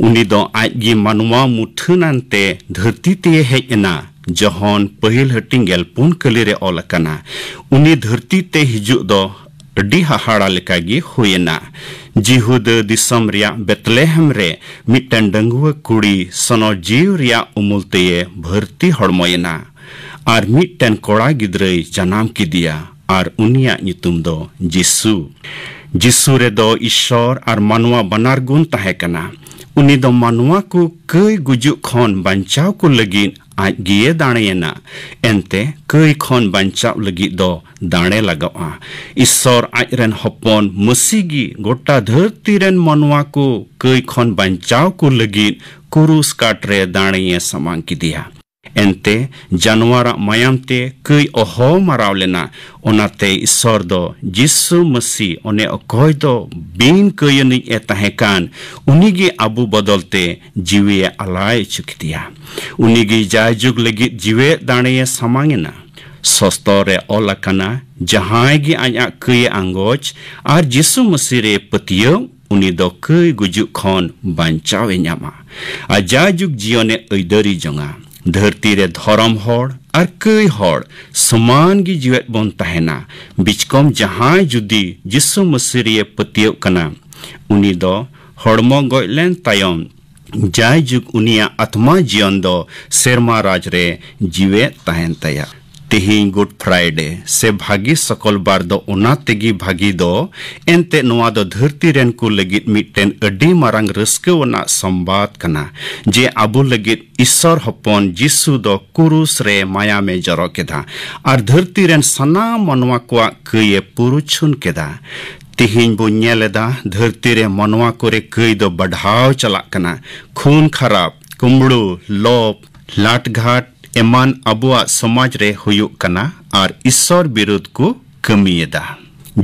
ᱩᱱᱤ ᱫᱚ ᱟᱡ ᱜᱮ ᱢᱟᱱᱣᱟ ᱢᱩᱴᱷᱟᱹᱱ ᱟᱱᱛᱮ ᱫᱷᱟᱹᱨᱛᱤ ᱛᱮᱭᱮ ᱦᱮᱡ ᱮᱱᱟ᱾ ᱡᱚᱦᱚᱱ ᱯᱟᱹᱦᱤᱞ ᱦᱟᱹᱴᱤᱧ ᱜᱮᱞ ᱯᱩᱱ ᱠᱟᱹᱞᱤ ᱨᱮ ᱚᱞ ᱟᱠᱟᱱᱟ, ᱩᱱᱤ ᱫᱷᱟᱹᱨᱛᱤ ᱛᱮ ᱦᱤᱡᱩᱜ ᱫᱚ ᱟᱹᱰᱤ ᱦᱟᱦᱟᱲᱟ ᱞᱮᱠᱟ ᱜᱮ ᱦᱩᱭ ᱮᱱᱟ᱾ ᱡᱤᱦᱩᱫᱟᱹ ᱫᱤᱥᱚᱢ ᱨᱮᱭᱟᱜ ᱵᱮᱛᱞᱮᱦᱮᱢ ᱨᱮ ᱢᱤᱫᱴᱮᱱ ᱰᱟᱺᱜᱩᱣᱟᱹ ᱠᱩᱲᱤ ᱥᱚᱱᱚᱨ ᱡᱤᱣᱤ ᱨᱮᱭᱟᱜ ᱩᱢᱩᱞ ᱛᱮᱭᱮ ᱵᱷᱟᱹᱨᱛᱤ ᱦᱚᱲᱢᱚᱭᱮᱱᱟ᱾ ᱟᱨ ᱢᱤᱫᱴᱮᱱ ᱠᱚᱲᱟ ᱜᱤᱫᱽᱨᱟᱹᱭ ᱡᱟᱱᱟᱢ ᱠᱮᱫᱮᱭᱟ, ᱟᱨ ᱩᱱᱤᱭᱟᱜ ᱧᱩᱛᱩᱢ ᱫᱚ ᱡᱤᱥᱩ᱾ ᱡᱤᱥᱩ ᱨᱮᱫᱚ ᱤᱥᱥᱚᱨ ᱟᱨ ᱢᱟᱱᱣᱟ ᱵᱟᱱᱟᱨ ᱜᱩᱱ ᱛᱟᱦᱮᱸ ᱠᱟᱱᱟ᱾ ᱩᱱᱤ ᱫᱚ ᱢᱟᱱᱣᱟ ᱠᱚ ᱠᱟᱹᱭ ᱜᱩᱡᱩᱜ ᱠᱷᱚᱱ ᱵᱟᱧᱪᱟᱣ ᱠᱚ ᱞᱟᱹᱜᱤᱫ ᱟᱡ ᱜᱮᱭᱮ ᱫᱟᱲᱮᱭᱮᱱᱟ᱾ ᱮᱱᱛᱮ ᱠᱟᱹᱭ ᱠᱷᱚᱱ ᱵᱟᱧᱪᱟᱣ ᱞᱟᱹᱜᱤᱫ ᱫᱚ ᱫᱟᱲᱮ ᱞᱟᱜᱟᱣᱜᱼᱟ᱾ ᱤᱥᱥᱚᱨ ᱟᱡ ᱨᱮᱱ ᱦᱚᱯᱚᱱ ᱢᱟᱹᱥᱤ ᱜᱮ ᱜᱚᱴᱟ ᱫᱷᱟᱹᱨᱛᱤ ᱨᱮᱱ ᱢᱟᱱᱣᱟ ᱠᱚ ᱠᱟᱹᱭ ᱠᱷᱚᱱ ᱵᱟᱧᱪᱟᱣ ᱠᱚ ᱞᱟᱹᱜᱤᱫ ᱠᱩᱨᱩᱥ ᱠᱟᱴ ᱨᱮ ᱫᱟᱲᱮᱭᱮ ᱥᱟᱢᱟᱝ ᱠᱮᱫᱮᱭᱟ᱾ ᱮᱱᱛᱮ ᱡᱟᱱᱣᱟᱨᱟᱜ ᱢᱟᱭᱟᱢ ᱛᱮ ᱠᱟᱹᱭ ᱚᱦᱚ ᱢᱟᱨᱟᱣ ᱞᱮᱱᱟ᱾ ᱚᱱᱟᱛᱮ ᱤᱥᱥᱚᱨ ᱫᱚ ᱡᱤᱥᱩ ᱢᱟᱹᱥᱤ, ᱚᱱᱮ ᱚᱠᱚᱭ ᱫᱚ ᱵᱤᱱ ᱠᱟᱹᱭᱟᱹᱱᱤᱡ ᱮ ᱛᱟᱦᱮᱸ ᱠᱟᱱ, ᱩᱱᱤᱜᱮ ᱟᱵᱚ ᱵᱚᱫᱚᱞ ᱛᱮ ᱡᱤᱣᱤᱭᱮ ᱟᱞᱟᱭ ᱦᱚᱪᱚ ᱠᱮᱫᱮᱭᱟ᱾ ᱩᱱᱤᱜᱮ ᱡᱟᱭᱡᱩᱜᱽ ᱞᱟᱹᱜᱤᱫ ᱡᱤᱣᱮᱫ ᱫᱟᱲᱮᱭᱮ ᱥᱟᱢᱟᱝ ᱮᱱᱟ᱾ ᱥᱚᱥᱛᱚᱨ ᱨᱮ ᱚᱞ ᱟᱠᱟᱱᱟ, ᱡᱟᱦᱟᱸᱭ ᱜᱮ ᱟᱡᱟᱜ ᱠᱟᱹᱭᱮ ᱟᱸᱜᱚᱪ ᱟᱨ ᱡᱤᱥᱩ ᱢᱟᱹᱥᱤ ᱨᱮ ᱯᱟᱹᱛᱭᱟᱹᱣ, ᱩᱱᱤ ᱫᱚ ᱠᱟᱹᱭ ᱜᱩᱡᱩᱜ ᱠᱷᱚᱱ ᱵᱟᱧᱪᱟᱣ ᱮ ᱧᱟᱢᱟ ᱟᱨ ᱡᱟᱭᱡᱩᱜᱽ ᱡᱤᱭᱚᱱᱮ ᱟᱹᱭᱫᱟᱹᱨᱤ ᱡᱚᱝᱟ᱾ ᱫᱷᱟᱹᱨᱛᱤ ᱨᱮ ᱫᱷᱚᱨᱚᱢ ᱦᱚᱲ ᱟᱨ ᱠᱟᱹᱭ ᱦᱚᱲ ᱥᱚᱢᱟᱱ ᱜᱮ ᱡᱤᱣᱮᱫ ᱵᱚᱱ ᱛᱟᱦᱮᱱᱟ᱾ ᱵᱤᱪᱠᱚᱢ ᱡᱟᱦᱟᱸᱭ ᱡᱩᱫᱤ ᱡᱤᱥᱩ ᱢᱟᱹᱥᱤ ᱨᱮᱭᱮ ᱯᱟᱹᱛᱭᱟᱹᱣ ᱠᱟᱱᱟ, ᱩᱱᱤ ᱫᱚ ᱦᱚᱲᱢᱚ ᱜᱚᱡ ᱞᱮᱱ ᱛᱟᱭᱚᱢ ᱡᱟᱭᱡᱩᱜᱽ ᱩᱱᱤᱭᱟᱜ ᱟᱛᱢᱟ ᱡᱤᱭᱚᱱ ᱫᱚ ᱥᱮᱨᱢᱟ ᱨᱟᱡᱽ ᱨᱮ ᱡᱤᱣᱮᱫ ᱛᱟᱦᱮᱱ ᱛᱟᱭᱟ᱾ ᱛᱮᱦᱮᱧ Good Friday ᱥᱮ ᱵᱷᱟᱹᱜᱤ ᱥᱚᱠᱚᱞᱵᱟᱨ ᱫᱚ ᱚᱱᱟ ᱛᱮᱜᱮ ᱵᱷᱟᱹᱜᱤ ᱫᱚ, ᱮᱱᱛᱮ ᱱᱚᱣᱟ ᱫᱚ ᱫᱷᱟᱹᱨᱛᱤ ᱨᱮᱱ ᱠᱚ ᱞᱟᱹᱜᱤᱫ ᱢᱤᱫᱴᱮᱱ ᱟᱹᱰᱤ ᱢᱟᱨᱟᱝ ᱨᱟᱹᱥᱠᱟᱹ ᱟᱱᱟᱜ ᱥᱚᱢᱵᱟᱫ ᱠᱟᱱᱟ ᱡᱮ ᱟᱵᱚ ᱞᱟᱹᱜᱤᱫ ᱤᱥᱥᱚᱨ ᱦᱚᱯᱚᱱ ᱡᱤᱥᱩ ᱫᱚ ᱠᱩᱨᱩᱥ ᱨᱮ ᱢᱟᱭᱟᱢᱮ ᱡᱚᱨᱚ ᱠᱮᱫᱟ ᱟᱨ ᱫᱷᱟᱹᱨᱛᱤ ᱨᱮᱱ ᱥᱟᱱᱟᱢ ᱢᱟᱱᱣᱟ ᱠᱚᱣᱟᱜ ᱠᱟᱹᱭᱮ ᱯᱩᱨᱩᱪᱷᱩᱱ ᱠᱮᱫᱟ᱾ ᱛᱮᱦᱮᱧ ᱵᱚ ᱧᱮᱞ ᱮᱫᱟ, ᱫᱷᱟᱹᱨᱛᱤ ᱨᱮ ᱢᱟᱱᱣᱟ ᱠᱚᱨᱮ ᱠᱟᱹᱭ ᱫᱚ ᱵᱟᱰᱷᱟᱣ ᱪᱟᱞᱟᱜ ᱠᱟᱱᱟ᱾ ᱠᱷᱩᱱ ᱠᱷᱟᱨᱟᱯ, ᱠᱩᱢᱵᱽᱲᱩ, ᱞᱚᱵᱽ, ᱞᱟᱴᱜᱷᱟᱴ ᱮᱢᱟᱱ ᱟᱵᱚᱣᱟᱜ ᱥᱚᱢᱟᱡᱽ ᱨᱮ ᱦᱩᱭᱩᱜ ᱠᱟᱱᱟ ᱟᱨ ᱤᱥᱥᱚᱨ ᱵᱤᱨᱩᱫᱷ ᱠᱚ ᱠᱟᱹᱢᱤᱭᱮᱫᱟ᱾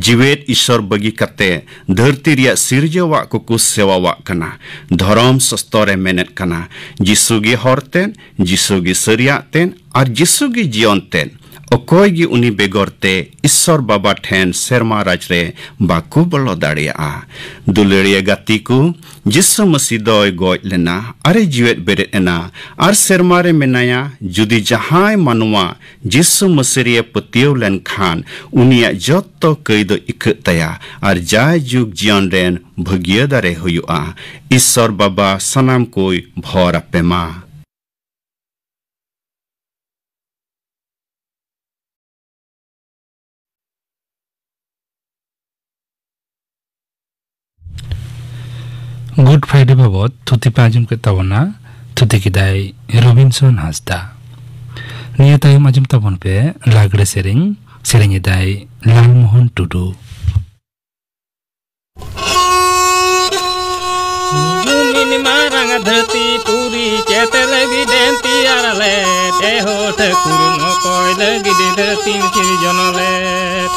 ᱡᱤᱣᱮᱫ ᱤᱥᱥᱚᱨ ᱵᱟᱹᱜᱤ ᱠᱟᱛᱮ ᱫᱷᱟᱹᱨᱛᱤ ᱨᱮᱭᱟᱜ ᱥᱤᱨᱡᱟᱹᱣᱟᱜ ᱠᱚᱠᱚ ᱥᱮᱣᱟᱣᱟᱜ ᱠᱟᱱᱟ᱾ ᱫᱷᱚᱨᱚᱢ ᱥᱚᱥᱛᱚᱨ ᱮ ᱢᱮᱱᱮᱫ ᱠᱟᱱᱟ, ᱡᱤᱥᱩ ᱜᱮ ᱦᱚᱨ ᱛᱮᱫ, ᱡᱤᱥᱩ ᱜᱮ ᱥᱟᱹᱨᱤᱭᱟᱜ ᱛᱮᱫ ᱟᱨ ᱡᱤᱥᱩ ᱜᱮ ᱡᱤᱭᱚᱱ ᱛᱮᱫ᱾ ᱚᱠᱚᱭ ᱜᱮ ᱩᱱᱤ ᱵᱮᱜᱚᱨ ᱛᱮ ᱤᱥᱥᱚᱨ ᱵᱟᱵᱟ ᱴᱷᱮᱱ ᱥᱮᱨᱢᱟ ᱨᱟᱡᱽ ᱨᱮ ᱵᱟᱠᱚ ᱵᱚᱞᱚ ᱫᱟᱲᱮᱭᱟᱜᱼᱟ᱾ ᱫᱩᱞᱟᱹᱲᱤᱭᱟᱹ ᱜᱟᱛᱮ ᱠᱚ, ᱡᱤᱥᱩ ᱢᱟᱹᱥᱤ ᱫᱚᱭ ᱜᱚᱡ ᱞᱮᱱᱟ ᱟᱨᱮ ᱡᱤᱣᱮᱫ ᱵᱮᱨᱮᱫ ᱮᱱᱟ ᱟᱨ ᱥᱮᱨᱢᱟ ᱨᱮ ᱢᱮᱱᱟᱭᱟ᱾ ᱡᱩᱫᱤ ᱡᱟᱦᱟᱸᱭ ᱢᱟᱱᱣᱟ ᱡᱤᱥᱩ ᱢᱟᱹᱥᱤ ᱨᱮ ᱯᱟᱹᱛᱭᱟᱹᱣ ᱞᱮᱱᱠᱷᱟᱱ, ᱩᱱᱤᱭᱟᱜ ᱡᱚᱛᱚ ᱠᱟᱹᱭ ᱫᱚ ᱤᱠᱟᱹᱜ ᱛᱟᱭᱟ ᱟᱨ ᱡᱟᱭ ᱡᱩᱜᱽ ᱡᱤᱭᱚᱱ ᱨᱮᱱ ᱵᱷᱟᱹᱜᱤᱭᱟᱹ ᱫᱟᱨᱮ ᱦᱩᱭᱩᱜᱼᱟ᱾ ᱤᱥᱥᱚᱨ ᱵᱟᱵᱟ ᱥᱟᱱᱟᱢ ᱠᱚᱭ ᱵᱷᱚᱨ ᱟᱯᱮ ᱢᱟ᱾ Good Friday ᱵᱟᱵᱚᱫ ᱛᱷᱩᱛᱤ ᱯᱮ ᱟᱸᱡᱚᱢ ᱠᱮᱫ ᱛᱟᱵᱚᱱᱟ᱾ ᱛᱷᱩᱛᱤ ᱠᱮᱫᱟᱭ ᱨᱚᱵᱤᱱᱥᱚᱱ ᱦᱟᱸᱥᱫᱟ᱾ ᱱᱤᱭᱟᱹ ᱛᱟᱭᱚᱢ ᱟᱸᱡᱚᱢ ᱛᱟᱵᱚᱱ ᱯᱮ ᱞᱟᱜᱽᱲᱮ ᱥᱮᱨᱮᱧ᱾ ᱥᱮᱨᱮᱧ ᱮᱫᱟᱭ ᱞᱟᱞᱢᱳᱦᱚᱱ ᱴᱩᱰᱩ᱾ ᱢᱤᱱ ᱢᱟᱨᱟᱝ ᱫᱷᱟᱹᱨᱛᱤ ᱯᱩᱨᱤ ᱪᱮᱛ ᱞᱟᱹᱜᱤᱫ ᱮᱢ ᱛᱮᱭᱟᱨ ᱞᱮᱫ, ᱮ ᱦᱳ ᱴᱷᱟᱹᱠᱩᱨ ᱱᱚᱠᱚᱭ ᱞᱟᱹᱜᱤᱫ ᱫᱷᱟᱹᱨᱛᱤᱢ ᱥᱤᱨᱡᱚᱱ ᱞᱮᱫ,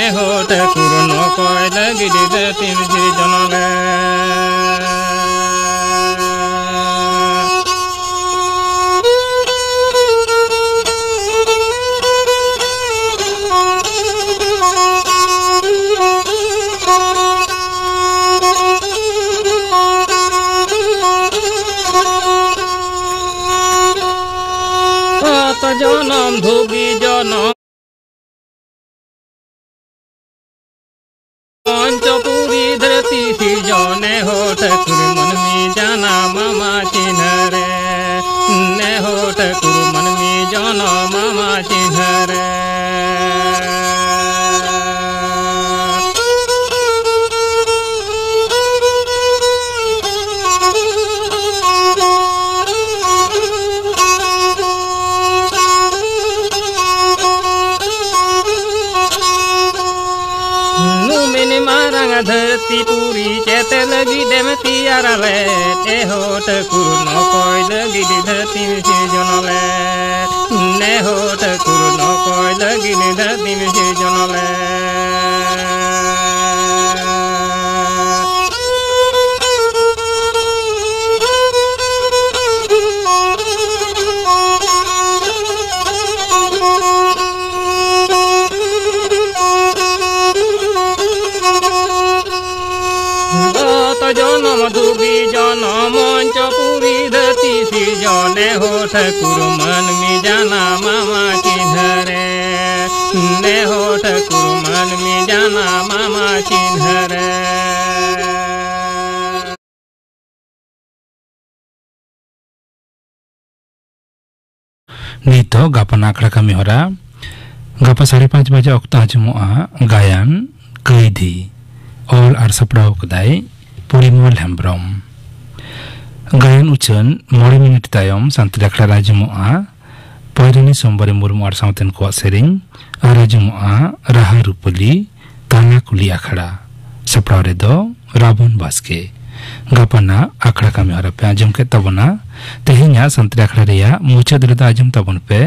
ᱮ ᱦᱳ ᱴᱷᱟᱹᱠᱩᱨ ᱱᱚᱠᱚᱭ ᱞᱟᱹᱜᱤᱫ ᱫᱷᱟᱹᱨᱛᱤᱢ ᱥᱤᱨᱡᱚᱱ ᱞᱮᱫ᱾ ᱚᱛ ᱡᱚᱱᱚᱢ ᱫᱷᱩᱵᱤ ᱡᱚᱱᱚᱢ᱾ ᱯᱚᱧᱪᱚᱯᱩᱨᱤ ᱫᱷᱟᱹᱨᱛᱤ ᱥᱤᱨᱡᱚᱱ, ᱮ ᱦᱳ ᱴᱷᱟᱹᱠᱩᱨ ᱢᱟᱹᱱᱢᱤ ᱡᱟᱱᱟᱢ ᱟᱢᱟ ᱪᱤᱱᱦᱟᱹ ᱨᱮ, ᱮ ᱦᱳ ᱴᱷᱟᱹᱠᱩᱨ ᱢᱟᱹᱱᱢᱤ ᱡᱚᱱᱚᱢ ᱟᱢᱟ ᱪᱤᱱᱦᱟᱹ ᱫᱷᱟᱨᱮ᱾ ᱱᱩᱢᱤᱱ ᱢᱟᱨᱟᱝ ᱫᱷᱟᱹᱨᱛᱤ ᱯᱩᱨᱤ ᱪᱮᱛᱮ ᱞᱟᱹᱜᱤᱫ ᱮᱢ ᱛᱮᱭᱟᱨ ᱞᱮᱫ, ᱮᱦᱚ ᱴᱷᱟᱹᱠᱩᱨ ᱱᱚᱠᱚᱭ ᱞᱟᱹᱜᱤᱫ ᱫᱷᱟᱹᱨᱛᱤᱢ ᱥᱤᱨᱡᱚᱱ ᱞᱮᱫ, ᱱᱮᱦᱚ ᱴᱷᱟᱹᱠᱩᱨ ᱱᱚᱠᱚᱭ ᱞᱟᱹᱜᱤᱫ ᱫᱷᱟᱹᱨᱛᱤᱢ ᱥᱤᱨᱡᱚᱱ ᱞᱮᱫ᱾ ᱡᱚᱛᱚ ᱡᱚᱱᱚᱢ ᱫᱩᱵᱤ ᱡᱚᱱᱚᱢ ᱢᱚᱧᱪᱚᱯᱩᱨᱤ ᱫᱷᱟᱹᱨᱛᱤ ᱥᱤᱨᱡᱚᱱ ᱮᱦᱚ ᱴᱷᱟᱹᱠᱩᱨ ᱢᱟᱹᱱᱢᱤ ᱡᱟᱱᱟᱢ ᱟᱢᱟ ᱪᱤᱱᱦᱟᱹ ᱨᱮ, ᱱᱮᱦᱚ ᱴᱷᱟᱹᱠᱩᱨ ᱢᱟᱹᱱᱢᱤ ᱡᱟᱱᱟᱢ ᱟᱢᱟ ᱪᱤᱱᱦᱟᱹ ᱨᱮ᱾ ᱱᱤᱛᱚᱜ ᱜᱟᱯᱟᱱ ᱟᱠᱷᱲᱟ ᱠᱟᱹᱢᱤ ᱦᱚᱨᱟ᱾ ᱜᱟᱯᱟ ᱥᱟᱲᱮ ᱯᱟᱸᱪ ᱵᱟᱡᱮ ᱚᱠᱛᱚ ᱟᱸᱡᱚᱢᱚᱜᱼᱟ ᱜᱟᱭᱟᱱ ᱠᱟᱹᱭᱫᱷᱤ᱾ ᱚᱞ ᱟᱨ ᱥᱟᱯᱲᱟᱣ ᱠᱟᱫᱟᱭ ᱯᱚᱨᱤᱢᱚᱞ ᱦᱮᱢᱵᱽᱨᱚᱢ᱾ ᱜᱟᱭᱟᱱ ᱩᱪᱷᱟᱹᱱ ᱢᱚᱬᱮ ᱢᱤᱱᱤᱴ ᱛᱟᱭᱚᱢ ᱥᱟᱱᱛᱟᱲᱤ ᱟᱠᱷᱲᱟ ᱨᱮ ᱟᱸᱡᱚᱢᱚᱜᱼᱟ ᱯᱚᱭᱨᱤᱱᱤ ᱥᱳᱢᱵᱟᱨᱤ ᱢᱩᱨᱢᱩ ᱟᱨ ᱥᱟᱶᱛᱮᱱ ᱠᱚᱣᱟᱜ ᱥᱮᱨᱮᱧ, ᱟᱨ ᱟᱸᱡᱚᱢᱚᱜᱼᱟ ᱨᱟᱦᱟ ᱨᱩᱯᱟᱹᱞᱤ ᱛᱟᱱᱟ ᱠᱩᱞᱤ ᱟᱠᱷᱲᱟ᱾ ᱥᱟᱯᱲᱟᱣ ᱨᱮᱫᱚ ᱨᱟᱵᱚᱱ ᱵᱟᱥᱠᱮ᱾ ᱜᱟᱯᱟᱱᱟᱜ ᱟᱠᱷᱲᱟ ᱠᱟᱹᱢᱤ ᱦᱚᱨᱟ ᱯᱮ ᱟᱸᱡᱚᱢ ᱠᱮᱫ ᱛᱟᱵᱚᱱᱟ᱾ ᱛᱮᱦᱮᱧᱟᱜ ᱥᱟᱱᱛᱟᱲᱤ ᱟᱠᱷᱲᱟ ᱨᱮᱭᱟᱜ ᱢᱩᱪᱟᱹᱫ ᱨᱮᱫᱚ ᱟᱸᱡᱚᱢ ᱛᱟᱵᱚᱱ ᱯᱮ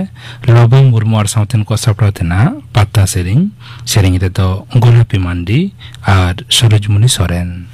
ᱞᱚᱵᱚ ᱢᱩᱨᱢᱩ ᱟᱨ ᱥᱟᱶᱛᱮᱱ ᱠᱚ ᱥᱟᱯᱲᱟᱣ ᱛᱮᱱᱟᱜ ᱯᱟᱛᱟ ᱥᱮᱨᱮᱧ᱾ ᱥᱮᱨᱮᱧ ᱨᱮᱫᱚ ᱜᱳᱞᱟᱯᱤ ᱢᱟᱱᱰᱤ ᱟᱨ ᱥᱩᱨᱚᱡᱽᱢᱩᱱᱤ ᱥᱚᱨᱮᱱ᱾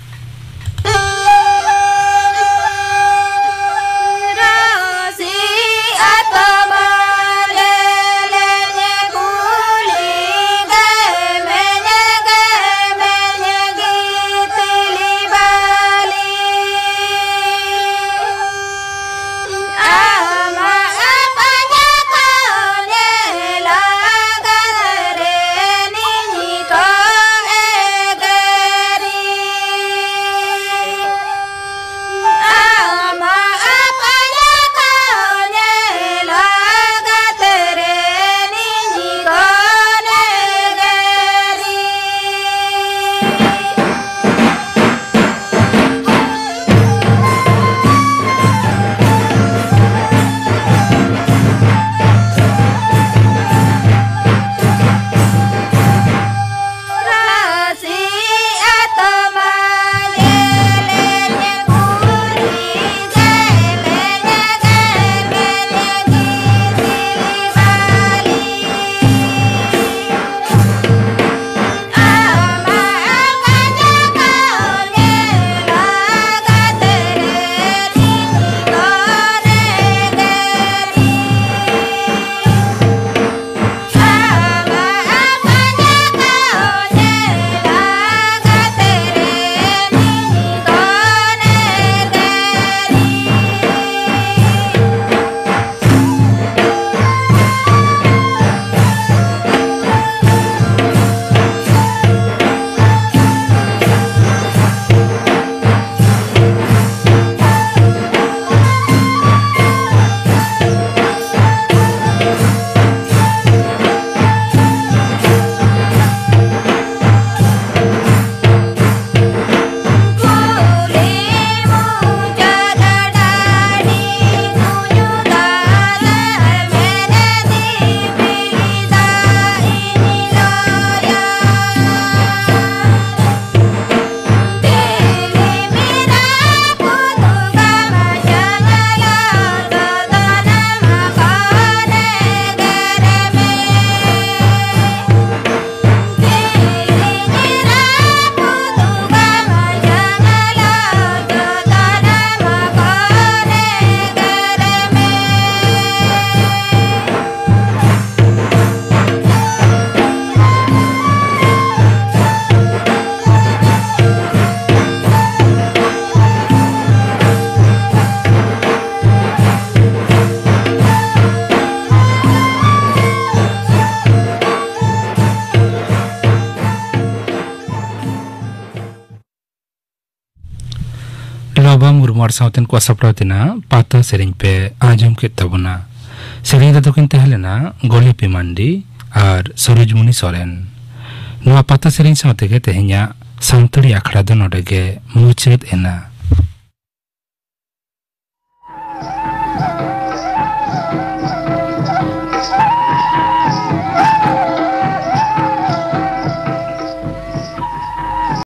ᱟᱨ ᱥᱟᱶᱛᱮᱱ ᱠᱚᱣᱟᱜ ᱥᱟᱯᱲᱟᱣ ᱛᱮᱱᱟᱜ ᱯᱟᱛᱟ ᱥᱮᱨᱮᱧ ᱯᱮ ᱟᱸᱡᱚᱢ ᱠᱮᱫ ᱛᱟᱵᱚᱱᱟ᱾ ᱥᱮᱨᱮᱧ ᱨᱮᱫᱚ ᱠᱤᱱ ᱛᱟᱦᱮᱸ ᱞᱮᱱᱟ ᱜᱚᱞᱤᱯᱤ ᱢᱟᱱᱰᱤ ᱟᱨ ᱥᱩᱨᱩᱡᱽᱢᱩᱱᱤ ᱥᱚᱨᱮᱱ᱾ ᱱᱚᱣᱟ ᱯᱟᱛᱟ ᱥᱮᱨᱮᱧ ᱥᱟᱶ ᱛᱮᱜᱮ ᱛᱮᱦᱮᱧᱟᱜ ᱥᱟᱱᱛᱟᱲᱤ ᱟᱠᱷᱲᱟ ᱫᱚ ᱱᱚᱰᱮ ᱜᱮ ᱢᱩᱪᱟᱹᱫ ᱮᱱᱟ᱾